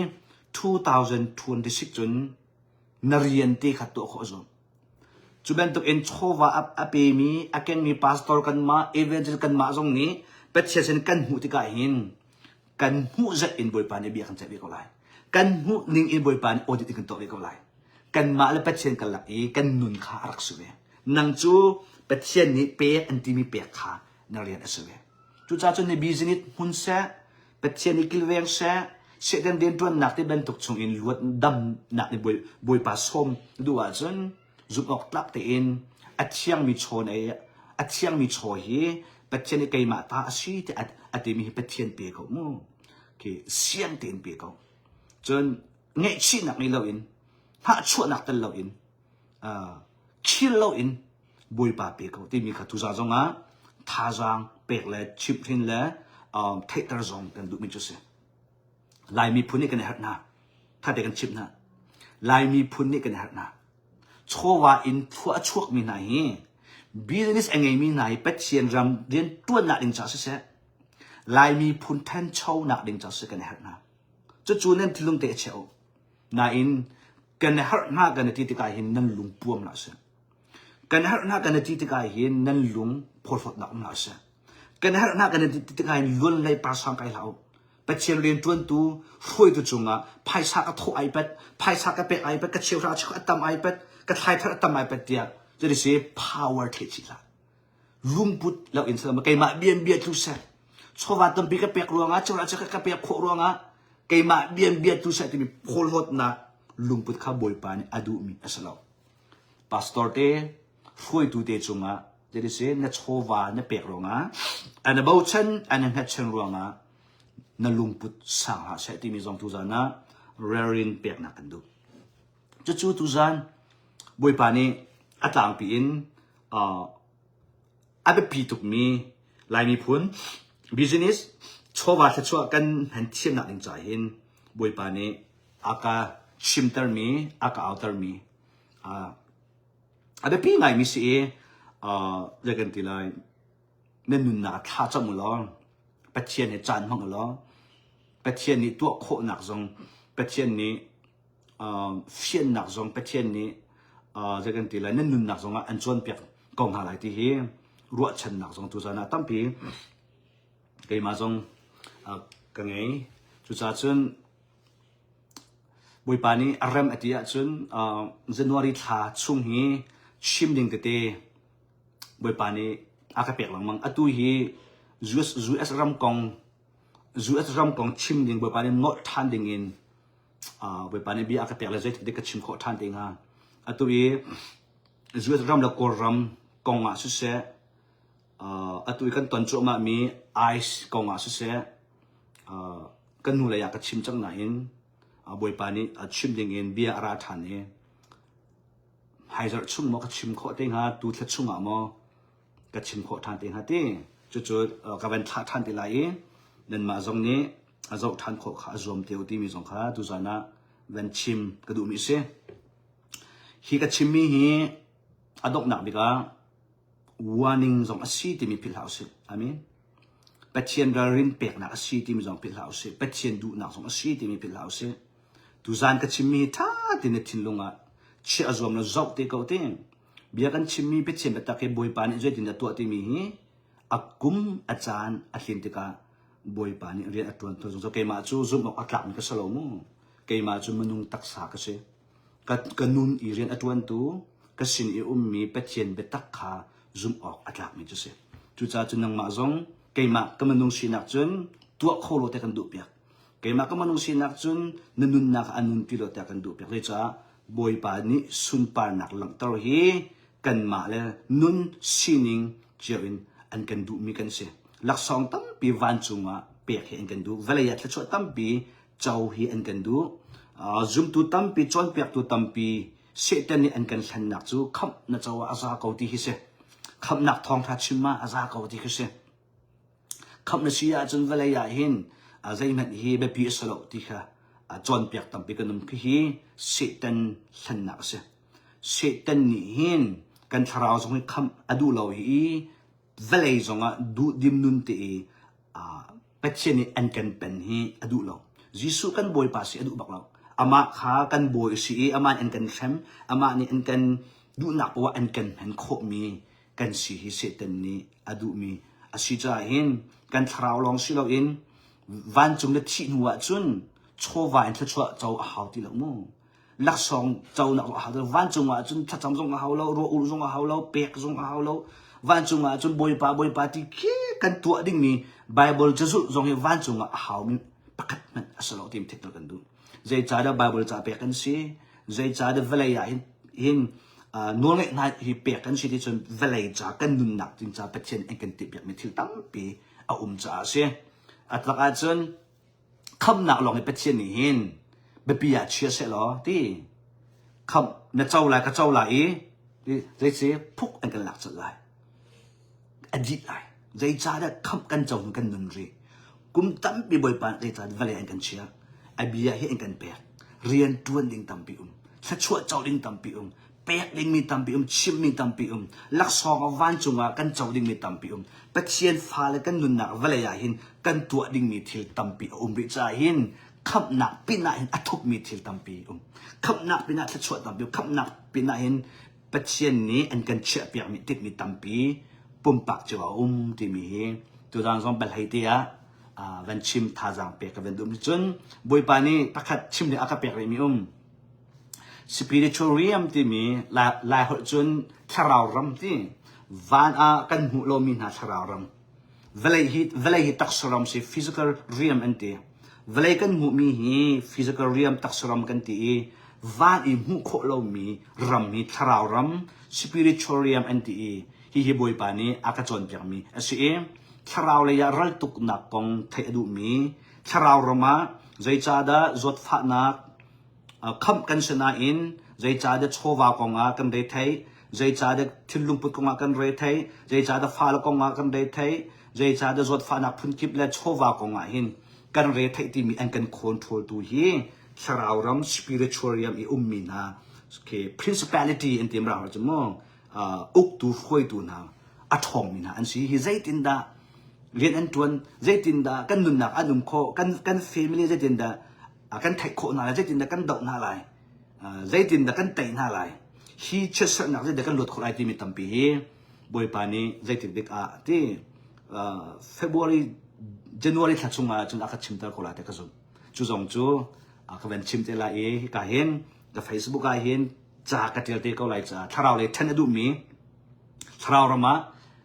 2026 cun na rian te kha tuah khawh a zuam. Cu bantuk in chawva a pemi, a kengmi pastor kanmah, evangel kanmah zong nih Pathian sin kan hmuh tikah hin kan hmuh zat in Bawipa nih bia kan ceih ve ko lai. Kan hmuh ning in Bawipa nih audit in kan tuah ve ko lai. Kanmah le Pathian kan lak i kan nun kha a rak si ve. Nang cu Pathian nih pek an timi pek kha na rian a si ve. Cucaah cun na business hmun seh, Pathian i kilveng seh, Satan rianṭuannak ti bantuk chungin luat damnak nih Bawipa sawm na duh ahcun zumh awk tlak tein a thiangmi chaw na ei a thiangmi chaw hi Pathian nih keimah ta a si ti a timi hi Pathian pe ko mu. Khi siang tein pe ko. Cun ngaihchihnak ngei loin hnahchuahnak tel loin khil loin Bawipa pe ko timi kha tuzaan zongah thazaang pek le chimhhrin le theihter zong kan duhmi cu si. Lai miphun nih kan i harh hna. Thate kan chimh hna. Lai miphun nih kan i harh hna. Chawva in thlua a chuakmi hna hi business a ngeimi hna hi Pathian ram rian ṭuannak ding caah siseh, Lai miphun ṭhanchonak ding caah siseh kan i harh hna. Cucu nan thinlung te a chia u. Nain kan i harh hna kan i ti tikah hin nan lung puam hlah seh. Kan harh hna kan i ti tikah hin nan lung phawrhlawtnak um hlah seh. Kan harh hna kan i ti tikah hin luan lei parsang kai hlah u. Pathian rianṭuantu hruaitu cungah phaisa ka thawh ai pat, phaisa ka pek ai pat, ka cheuhra cheuh a tam ai pat, ka thlaithar a tam ai pat tiah cuti si power theh chih hlah. Lungput lo in salam keimah bian bia tlu seh. Chawva tampi ka pek ruangah cheuhra cheuh ka pek khawh ruangah keimah bian bia tlu seh timi phawlhawtnak lungput kha Bawipa nih a duhmi a si lo. Pastor te hruaitu te cungah jadi si na chawva na pek ruangah an bochan an hngatchan ruangah na lungput sang hlah seh timi zong tuzan ah ralrin peknak kan duh. Cucu tuzan Bawipa nih a tlangpi in uh, a biapi tukmi Lai miphun business chawva thluachuah kan hman thiamnak ding caah hin Bawipa nih a ka chimtermi a ka autermi uh, a biapi ngaimi si i uh, zei kan ti lai na nunnak ah thla cam u law Pathian he caan hmang u law Pathian nih tuah khawhnak zong Pathian nih uh, fiannak zong Pathian nih uh, zei kan ti lai nan nunnak zong ah an cawnpiak ko hna lai ti hi ruahchannak zong tuzan ah tampi keimah zong uh, ka ngei cucaah cun Bawipa nih a rem a ti ahcun uh, January thla chung hi chim ding tete Bawipa nih a ka pek lengmang. Atu hi US, US ram kong US ram kong chim ding Bawipa nih nolh ṭhan ding in uh, Bawipa nih bia a ka pek le zeitik dik ka chim khawh ṭhan te hnga. Atu i US ram le Kawlram kong ah siseh, uh, atu i kan ton cuahmah mi ICE kong ah siseh, uh, kan hnulei ah ka chim cang nain uh, Bawipa nih uh, chim ding in bia a ra ṭhan i Haizarh chung maw ka chim khawh te hnga, tu thla chung ah maw ka chim khawh ṭhan te hnga ti. Cucu ka van thlah ṭhan te lai i nanmah zong nih a zoh ṭhan khawh kha a zuam te u timi zong kha tuzan ah van chim ka duhmi a si. Hi ka chimmi hi a donghnak bik ah warning zong a si timi philh hlah usih. Amen. Pathian ralrin peknak a si timi zong philh hlah usih. Pathian duhnak zong a si timi philh hlah usih. Tuzaan ka chimmi hi ṭha tein na thinlung ah chiah a zuam lo zoh te ko te. Bia kan chimmi Pathian biatak hi Bawipa nih zeitin a tuah timi hi a kum a caan a tlin tikah Bawipa nih rian a ṭuan tawn zungzal. Keimah cu zumh awk a tlakmi ka si lo mu. Keimah cu minung taksa ka si. Ka, ka nun i rian a ṭuantu, ka sin i ummi Pathian biatak kha zumh awk a tlakmi cu si. Cucaah cun nangmah zong keimah ka minung sinak cun tuah kho lo te kan duhpiak. Keimah ka minung sinak cun na nunnak ah a nunpi lo tiah kan duhpiak. Zeicah Bawipa nih sunparnak langhter hi kanmah le nun sining cio in an kan duhmi kan si. Laksawng tampi vancung ah pek hi an kan duh. Vawlei ah thluachuah tampi co hi an kan duh. Uh, zumtu tampi, cawnpiaktu tampi Satan nih an kan hlennak cu khamh na co ah a za ko ti hi si. Khamhnak thawngtha chim ah a za ko ti khi si. Khamh na si ahcun vawlei ah hin zeihmanh hi biapi a si lo ti kha cawnpiak tampi kan um. Hihi Satan hlennak a si. Satan nih hin kan thlarau zong hi khamh a duh lo i vawlei zongah duhdim nun te i Pathian nih an kan pen hi a duh lo. Jesuh kan Bawipa si a duh bak lo. Amah kha kan bawi a si i amah nih an kan hrem, amah nih an kan duhnak poah an kan hman khawhmi kan si hi Satan nih a duhmi a si caah hin kan thlarau lawng si loin vancung na thih hnu ah cun chawva in thluachuah co a hau ti lo mu. Laksawng conak zong a hau ti lo. Vancung ah cun thlacam zong a hau lo, raw ur zong a hau lo, pek zong a hau lo. Vancung ah cun Bawipa Bawipa ti khi kan tuah dingmi Bible cazulh zong hi vancung ah a haumi pakhat hmanh a si lo ti theihter kan duh. Zeicahdah Bible ca pek kan si? Zeicahdah vawlei ah hin, hin uh, nawlngeihnak hi pek kan si ti cun vawlei ca kan nunnak ding ca Pathian an kan timhpiakmi thil tampi a um caah a si. A tlak ahcun khamnak lawng hi Pathian nih hin biapi ah chia seh law ti khamh na co lai ka co lai i zeici phuk an kan lak colh lai. A dih lai. Zeicahdah khamh kan co in kan nun rih? Kum tampi Bawipa nih zeicah vawlei an kan chiah? A bia hi an kan pek. Rian ṭuan ding tampi um. Thluachuah co ding tampi um. Pek dingmi tampi um. Chimmi tampi um. Laksawng ah vancung ah kan co dingmi tampi um. Pathian fale kan nunnak vawlei ah hin kan tuah dingmi thil tampi a um rih caah hin khamhnak pinah hin a thupmi thil tampi um. Khamhnak pinah thluachuah tampi um. Khamhnak pinah hin Pathian nih an kan chiahpiakmi tinhmi tampi pumpak cio a um timi hi tuzaan zong biahlei te ah. van chim thazaang pek ka van duh. Cun Bawipa nih pakhat chim ding a ka pek rihmi um. Spiritual realm timi Lai holh cun thlarau ram ti. Van ah kan hmuh lomi hna thlarau ram. Vawlei hi vawlei hi taksa ram si physical realm an ti. Vawlei kan hmuhmi hi physical realm taksa ram kan ti i van i hmuh khawh lomi ram hi thlarau ram spiritual realm an ti i hihi Bawipa nih a ka cawnpiakmi a si i thlarau lei ah raltuknak kong theih a duhmi thlarau ram ah zeicahdah zawtfahnak khamh kan si nain zeicahdah chawva kong ah kan retheih zeicahdah thinlungput kong ah kan retheih zeicahdah fale kong ah kan retheih zeicahdah zawtfahnak phunkip le chawva kong ah hin kan retheih timi an kan control tu hi thlarau ram spiritual realm i ummi hna okay, principality an ti mra cu mu uktu hruaitu hna a ṭhawngmi hna an si hi zeitindah rian an ṭuan zeitindah kan nunnak an um khawh kan kan family zeitindah kan theih khawh hna lai zeitindah kan doh hna lai zeitindah kan tei hna lai hi chiatserhnak zeitindah kan luat khawh lai timi tampi hi Bawipa nih zeitik dik ah ti February January thla chungah cun a ka chimter ko lai te ka zumh cu zong cu ka van chim te lai i hika hin ka Facebook ah hin ca ka ṭial te ko lai caah thlarau lei ṭhen a duhmi thlarau ram ah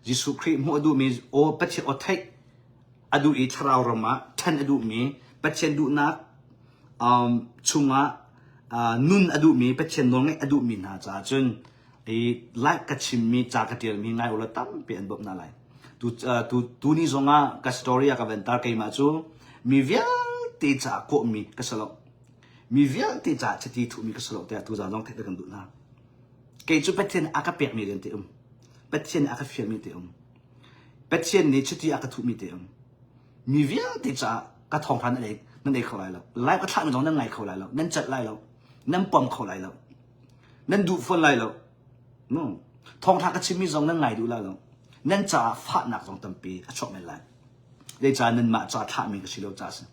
Jesuh Khrih hmuh a duhmi aw Pathian aw theih a duh i thlarau ram ah ṭhen a duhmi Pathian duhnak um, chungah uh, nun a duhmi Pathian nawlngaih a duhmi hna caah cun i like ka chimmi ca ka ṭialmi ngai ulaw tampi an bawmh hna lai. Tu, uh, tu, tuni zongah ka story ah ka van tar keimah cu mi vialte caah kawhmi ka si lo. Mi vialte caah chiti thuhmi ka si lo tiah tuzaan zong theih kan duh hna. Kei cu Pathian a ka pekmi rian te um. Pathian a ka fialmi te um. Pathian nih chiti a ka thuhmi te um. Mi vialte caah ka thawngtha nan ei nan ei kho lai lo. Live ka thlahmi zong nan ngai kho lai lo. Nan celh lai lo. Nan pom kho lai lo. Nan duh fawn lai lo. No. Thawngtha ka chimmi zong nan ngai duh lai lo. Nan caah fahnak zong tampi a chuak men lai. Zeicah nanmah ca thlahmi ka si lo caah si.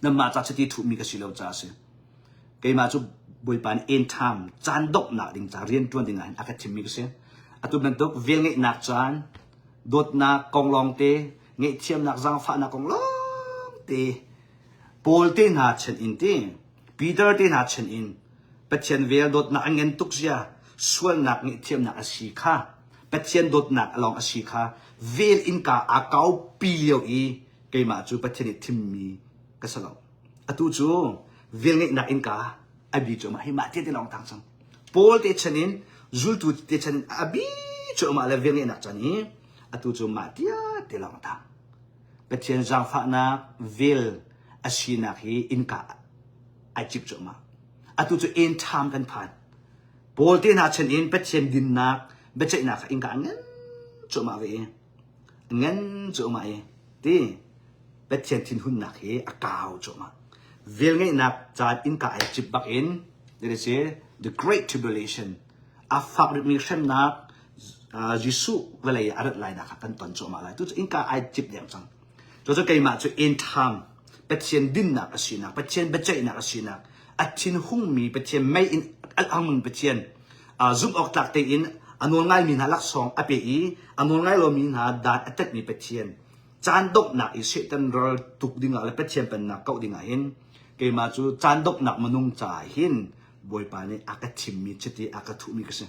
Nanmah ca chiti thuhmi ka si lo caah si. Keimah cu Bawipa nih end time caan donghnak ding ca rian ṭuan ding ah hin a ka thimmi ka si. Atu bantuk velngeihnak caan, dawtnak kong lawngte, ngaihthiamnak, zaangfahnak kong lawngte, Paul te hna chan in ti, Peter te hna chan in Pathian vel dawtnak an ngen tuk zia, sualnak ngaihthiamnak a si kha, Pathian dawtnak lawng a si kha, vel innka aa kaupi lio i keimah cu Pathian nih thimmi ka si lo. Atu cu velngeihnak innka a bi cuahmah hi mah te te lawng tang cang. Paul te chan in zultu te chan in a bi cuahmah le velngeihnak chan hi atu cu mah tia te lawng tang. Pathian zaangfahnak vel a sinak hi innka ai cip cuahmah. Atu cu end time kan phan. Paul te hna chan in Pathian dinnak biaceihnak kha innka a ngan cuahmah ve i ngan cuahmah i ti Pathian thinhunnak hi a kau cuahmah. Velngeihnak caan innka ai cip bak in that is the great tribulation a fak rikmi hremnak Jesuh vawlei a rat lainak kha kan ton cuahmah lai. Tu cu innka ai cip deng cang. Cu cu keimah cu end time Pathian dinnak a sinak, Pathian biaceihnak a sinak, a thinhungmi Pathian mei in alhangmi Pathian zumh awk tlak tein a nawl ngaimi hna laksawng a pe i a nawl ngai lomi hna dan a tetmi Pathian caan donghnak i Satan ral tuk dingah le Pathian pennak kauh dingah hin keimah cu caan donghnak minung caah hin Bawipa nih a ka thimmi chiti a ka thuhmi ka si.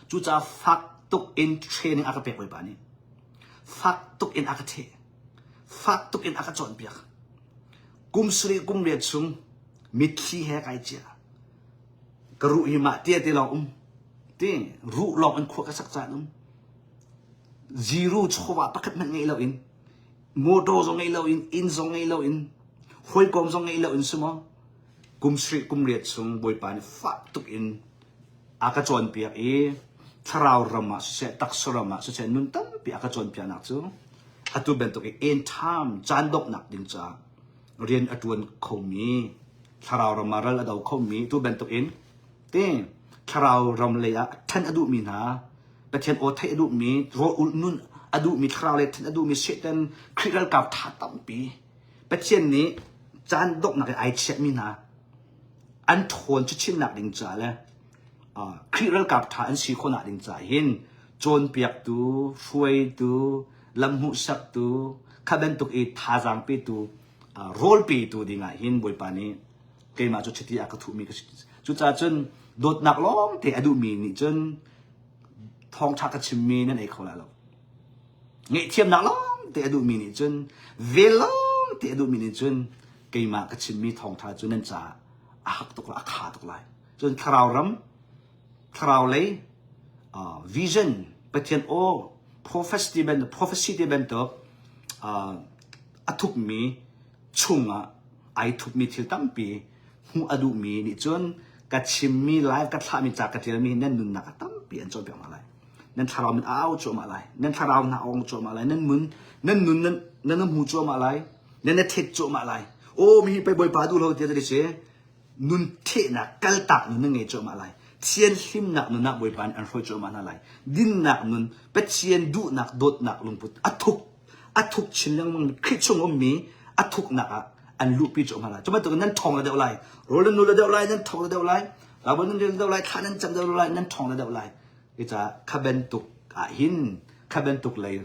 Cucaah fak tuk in training a ka pek Bawipa nih. Fak tuk in a ka theh. Fak tuk in a ka cawnpiak. Kum sarih kum riat chung mitthli he kai ciah. Ka ruh hi mah tia te lawng um. Ti ruh lawng in khua ka sak caan um. Zero chawva pakhat hmanh ngei loin motor zong ngei loin inn zong ngei loin hawikom zong ngei loin si maw kum sarih kum riat chung Bawipa nih fak tuk in a ka cawnpiak i thlarau ram ah siseh taksa ram ah siseh nun tampi a ka cawnpiaknak cu atu bantuk i end time caan donghnak ding caah rian a ṭuan khomi thlarau ram ah ral a do khomi tu bantuk in te thlarau ram lei ah ṭhan a duhmi hna Pathian aw theih a duhmi rawl ulh nun a duhmi thlarau lei ṭhan a duhmi Satan Khrih ralkap ṭha tampi Pathian nih caan donghnak i ai chiahmi hna an ṭhawn chinchinnak ding ca le Khrih ralkap ṭha an si khawhnak ding ca hin cawnpiaktu, hruaitu, lam hmuhsaktu, Kha bantuk i thazaang petu, rawl petu dingah hin Bawipa nih keimah cu chiti a ka thuhmi ka si. Cucaah cun dawtnak lawngte a duhmi nih cun thawngṭha ka chimmi nan ei kho lai lo. Ngaihthiamnak lawngte a duhmi nih cun vel lawngte a duhmi nih cun keimah ka chimmi thawngṭha cu nan caah a hak tuk lai, a kha tuk lai. Cun thlarau ram, thlarau lei, uh, vision, Pathian aw, prophecy bantuk, prophecy te bantuk uh, a thukmi chungah ai thupmi thil tampi hmuh a duhmi nih cun ka chimmi live ka thlahmi ca ka ṭialmi nan nunnak a tampi an cawnpiak hna lai. Nan thlarau min a au cuahmah lai. Nan thlarau hna a ong cuahmah lai. Nan mun nan nun nan nan hmu cuahmah lai. Nan na thet cuahmah lai. Aw mi hi pei Bawipa duh lo tiah si nun thehnak kaltak nun nan ngei cuahmah lai. Thianhlimnak nun ah Bawipa nih an hruai cuahmah hna lai. Dinnak nun, Pathian duhnak, dawtnak lungput a thuk a thuk chin lengmang Khrih chung ummi a thuknak ah an luhpi cuahmah lai. Cu bantuk in nan ṭhawng le deuh lai. Rawl nan nul le deuh lai, nan ṭhawng le deuh lai. Bible nan rel deuh lai, thla nan cam deuh lai, nan ṭhawng le deuh lai. Cucaah kha bantuk ah hin kha bantuk lei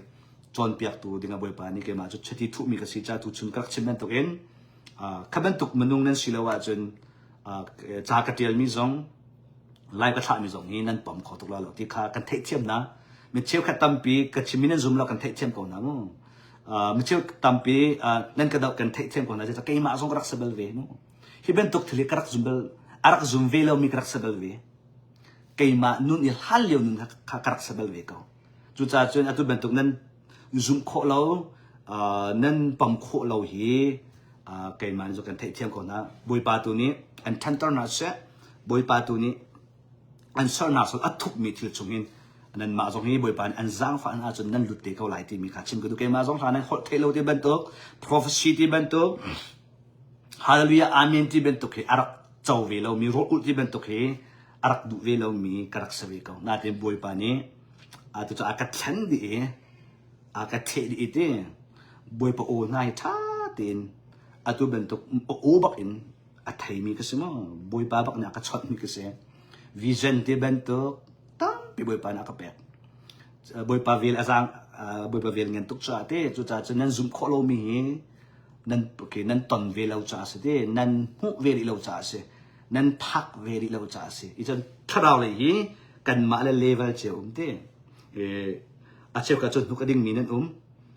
cawnpiaktu ding ah Bawipa nih keimah cu chiti thuhmi ka si caah tuchun ka rak chim bantukin kha bantuk minung nan si lo ahcun ca ka ṭialmi zong lai ka thlahmi zong hi nan pom kho tuk lai lo ti kha kan theihthiam hna. Mi cheukhat tampi ka chimmi nan zum lo kan theihthiam ko hna mu. Mi cheu tampi nan ka doh kan theihthiam ko hna. Cucaah keimah zong ka rak si bal ve mu. Hi bantuk thil hi ka rak zum bal a rak zum ve lomi ka rak si bal ve. Keimah nun i hlan lio nun kha ka rak si bal ve ko. Cucaah cun atu bantuk nan zumh khawh lo, nan pom khawh lo hi keimah nih kan theihthiam ko hna. Bawipa tu nih an ṭhanter hna seh. Bawipa tu nih an sernak a thukmi thil chungin nanmah zong hi Bawipa nih an zaangfah hna ahcun nan lut te ko lai timi kha chim ka duh. Keimah zong hla nan holh theih lo ti bantuk, prophecy ti bantuk, Hallelujah Amen ti bantuk hi a rak co ve lomi, rawl ulh ti bantuk hi a rak duh ve lomi ka rak si ve ko. Nain Bawipa nih atu cu a ka thlen dih i a ka theh dih i ti Bawipa aw hna hi ṭha tein atu bantuk aw bak in a theimi ka si maw? Bawipa bak nih a ka chawnhmi ka si. Vision ti bantuk tampi Bawipa nih a ka pek. Bawipa vel a zaang Bawipa vel ngan tuk caah te cucaah cun nan zumh khawh lomi hi nan okay, nan ton ve lo caah si te nan hmuh ve rih lo caah si nan phak ve rih lo caah si i cun thlarau lei hi kanmah le level cio um te e, a cheukhat cu hnuk a dingmi nan um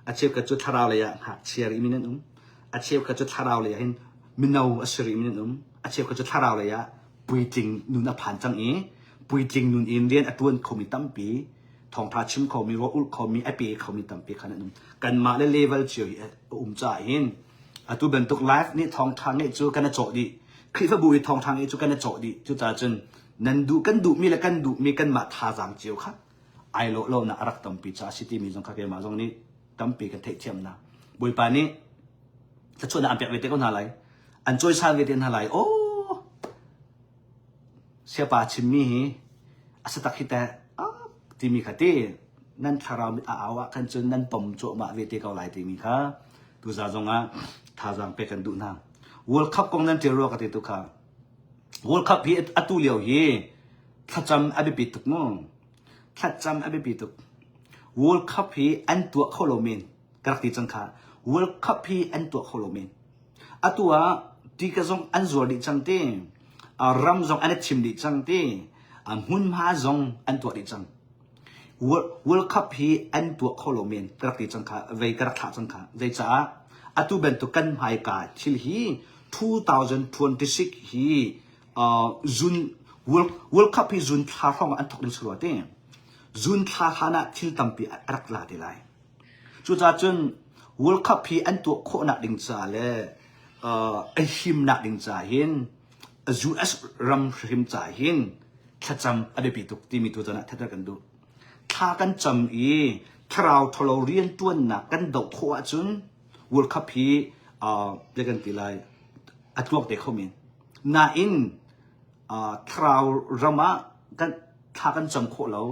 a cheukhat cu thlarau lei ah ngakchia rihmi nan um a cheukhat cu thlarau lei ah hin mino a si rihmi nan um a cheukhat cu thlarau lei ah puitling nun a phan cang i puitling nun in rian a tuan khomi tampi thawngtha chim khomi rawl ulh khomi a pe khomi tampi khan an um kanmah le level cio hi a um caah hin atu bantuk life nih thawngtha ngeih cu kan a cawh dih Khrihfabu i thawngtha ngeih cu kan a cawh dih cucaah cun nan duh kan duhmi le kan duhmi kanmah thazaang cio kha ai lawh lonak a rak tampi caah si timi zong kha keimah zong nih tampi kan theihthiamnak Bawipa nih thluachuahnak an pek ve te ko hna lai an cawisan ve te hna lai oh Siapa chimmi hi a si tak hi teh timi kha ti nan thlarau mit a au ah khan cun nan pom cuahmah ve te ko lai timi kha tuza zong ah thazaang pek kan duh hna. World Cup kong nan ṭial rua ka ti tu kha. World Cup hi atu lio hi thlacam a biapi tuk mu. Thlacam a biapi tuk. World Cup hi an tuah kho lo men ka rak ti cang kha. World Cup hi an tuah kho lo men. Atu ah tika zong an zuar dih cang ti. Ram zong an i thim dih cang ti. Hmunhma zong an tuah dih cang. World Cup hi an tuah kho lo men ka rak ti cang kha. Vei ka rak thlah cang kha. Zeicaah atu bantuk kan hmaika thil hi 2026 hi zun World, World Cup hi zun thla hrawng ah an thok ding si rua ti. Zun thla hlan ah thil tampi a rak la te lai. Cucaah cun World Cup hi an tuah khawhnak ding ca le a himnak ding ca hin US ram hrim ca hin thlacam a biapi tuk timi tu chan ah thatter kan duh. Thla kan cam i thlarau tholo riantuannak kan doh khawh ahcun World Cup hi uh, kan ti lai a tluak te kho men. Nain thlarau ram ah kan thla kan cam khawh lo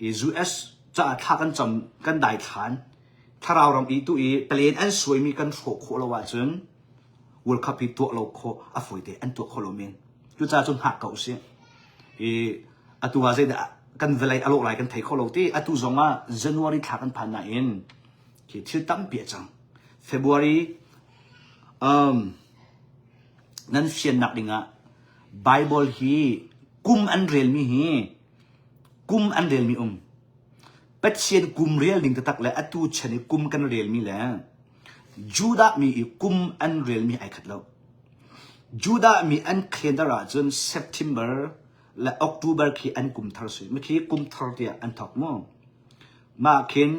i US caah thla kan cam kan daithlan thlarau ram i tu i plane an suaimi kan hrawh khawh lo ahcun World Cup hi tuah lo khawh a fawi te an tuah khawh lo men cucaah cun hngak ko usih i atu ah zeidah kan vawlei a lawh lai kan thei kho lo ti atu zong ah January thla kan phan nain khi thil tampi a cang. February um, nan fiannak dingah Bible hi kum an relmi hi kum an relmi um. Pathian kum rel ding taktak le atu chan i kum kan relmi le Judah mi i kum an relmi ai khat lo. Judah mi an calendar ahcun September le October khi an kum thar si. Mikhi kum thar tiah an thawk mu. Mah khin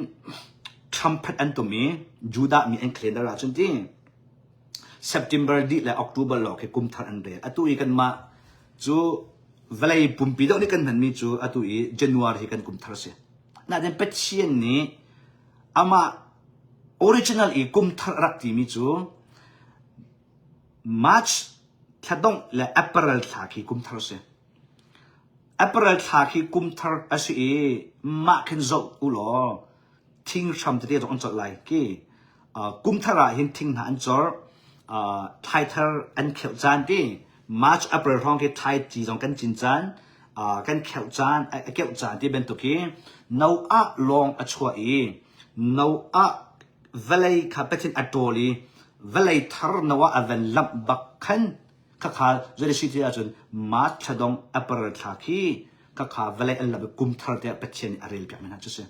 trumpet an tum i Judah mi an calendar ahcun ti September dih le October lawng khi kum thar an rel. Atu i kanmah cu vawlei pumpi deuh nih kan hmanmi cu atu i January hi kan kum thar si. Nain Pathian nih amah original i kum thar a rak timi cu March thla dongh le April thla khi kum thar si. April thla khi kum thar a si i mah khin zoh u law thing hram tete zong an colh lai ki. Uh, kum thar ah hin thing hna an cor. Uh, thlai thar an kheuh caan ti. March April hrawng khi thlai ci zong kan cin caan. Uh, kan kheuh caan, a keuh caan ti bantuk hi no ah lawng a chuah i no ah vawlei kha Pathian a ṭawl i vawlei thar no ah a van lamh bak khan khakha zei si ti ahcun March thla dong April thla khi khakha vawlei an lamh i kum thar tiah Pathian nih a rel piak mi hna cu si.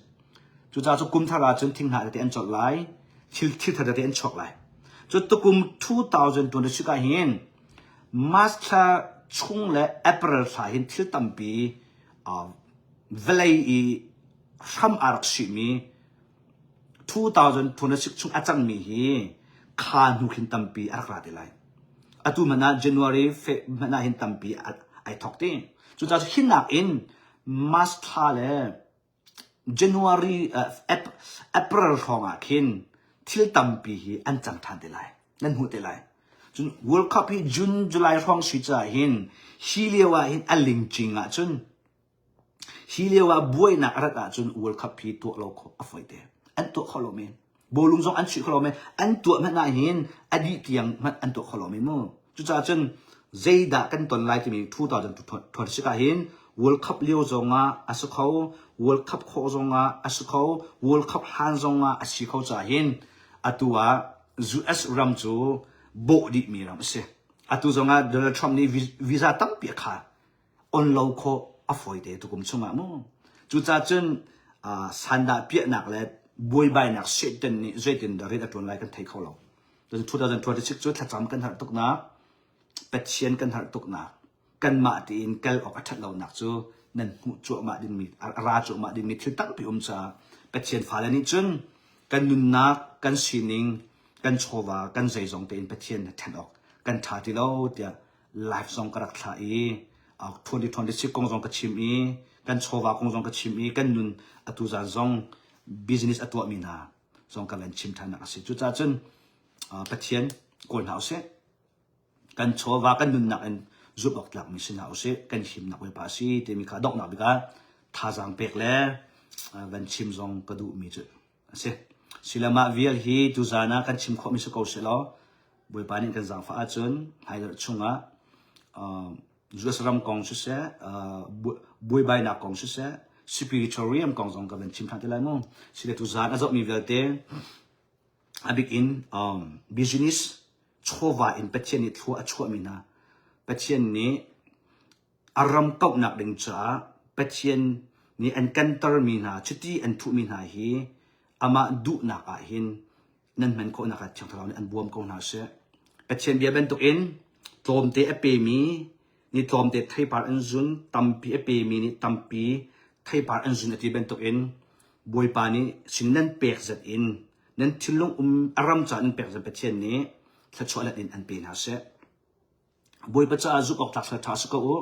Cucaah cu kum thar ahcun thinghnah tete an colh lai, thil thil thar tete an chuak lai. Cu tukum 2026 ah hin March thla chung le April thla hin thil tampi uh, vawlei i hram aa rak sihmi 2026 chung a cangmi hi kha hnu khin tampi a rak ra te lai. Atu hmanh ah January hmanh ah hin tampi ai thawk ti. Cucaah hinak in March thla le January April hrawng ah khin thil tampi hi an cang ṭhan te lai. Nan hmuh te lai. Cun World Cup hi June July hrawng si caah hin hi lio ah hin a lingcing ahcun Hi lio ah buainak a rat ahcun World Cup hi tuah lo khawh a fawi te. An tuah kho lo men. Bawlung zong an chuih kho lo men. An tuah hmanh ah hin a dih tiang hmanh an tuah kho lo men mu. Cucaah cun zeidah kan ton lai timi 2026 ah hin World Cup lio zong ah a si kho, World Cup khawh zong ah a si kho, World Cup hlan zong ah a si kho caah hin atu ah US ram cu bawh dihmi ram a si. Atu zong ah Donald Trump nih visa tampi a khar. on lo khawh a fawi te tukum chungah mu. Cucaah cun sandah piahnak le buaibainak Satan nih zeitin dah rian a ṭuan lai kan thei kho lo. Cun 2026 cu thlacam kan harh tuknak, Pathian kan harh tuknak, kanmah tiin kal awk a ṭhat lonak cu nan hmuh cuahmah dingmi, a ra cuahmah dingmi thil tampi um caah Pathian fale nih cun kan nunnak, kan sining, kan chawva, kan zeizong tein Pathian ṭhen awk kan ṭha ti lo tiah live zong ka rak thlah i 2026 kong zong ka chim i kan chawva kong zong ka chim i kan nun atu zan zong business a tuahmi hna zong ka van chim ṭhannak a si. Cucaah cun Pathian kawl hna usih. Kan chawva kan nunnak in zumh awk tlakmi si hna usih. Kan himnak Bawipa a si timi kha donghnak bik ah thazaang pek le van chim zong ka duhmi cu a si. Silamah vial hi tuzan ah kan chim khawhmi si ko seh law Bawipa nih kan zaangfah ahcun hmailei chungah US ram kong siseh, buaibainak kong siseh, spiritual realm kong zong ka van chim ṭhan te lai mu. Sile tuzan a zohmi vialte a bik in business chawva in Pathian nih thlua a chuahmi hna Pathian nih A ram kauhnak ding caah Pathian nih an kantermi hna, chiti an thuhmi hna hi amah duhnak ah hin nan hman khawhnak ah Thiang Thlarau nih an bawm ko hna seh. Pathian bia bantukin tlawmte a pemi nih tlawmte theipar an zun, tampi a pemi nih tampi theipar an zun a ti bantukin Bawipa nih sin nan pek zat in nan thinlung um a ram caah nan pek zat Pathian nih thluachuah let in an pe hna seh. Bawipa caah zumh awk tlak sal ṭha si ko u.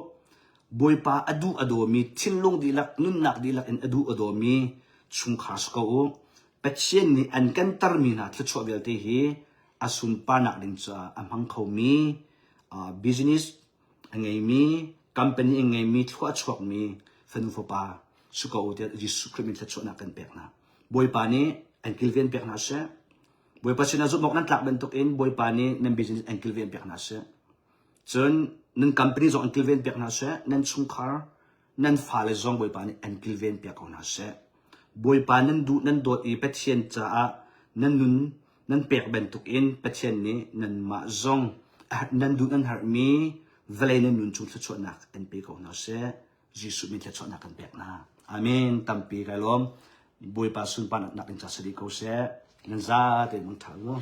Bawipa a duh a dawmi, thinlung dihlak, nunnak dihlak in a duh a dawmi chungkhar si ko u. Pathian nih an kan tarmi hna thluachuah vialte hi a sunparnak ding caah a hmang khomi, business a ngeimi, company a ngeimi, thlua a chuakmi fanu fapa si ko u tiah Jesuh Khrih min thluachuahnak kan pek hna. Bawipa nih an kilven pek hna seh. Bawipa sinah zumh awk nan tlak bantukin Bawipa nih nan business an kilven piak hna seh. Cun nan company zong an kilven piak hna seh. Nan chungkhar, nan fale zong Bawipa nih an kilven piak ko hna seh. Bawipa nan duh nan dawt i Pathian caah nan nun Nan pek bantukin Pathian nih nanmah zong nan duh nan harhmi vawlei nan nun chung thluachuahnak an pe ko hna seh. Jesuh min thluachuahnak kan pek hna. Amen. Tampi kai lawm. Bawipa sunparnak in ca sadi ko seh. Nan za tein mangtha u.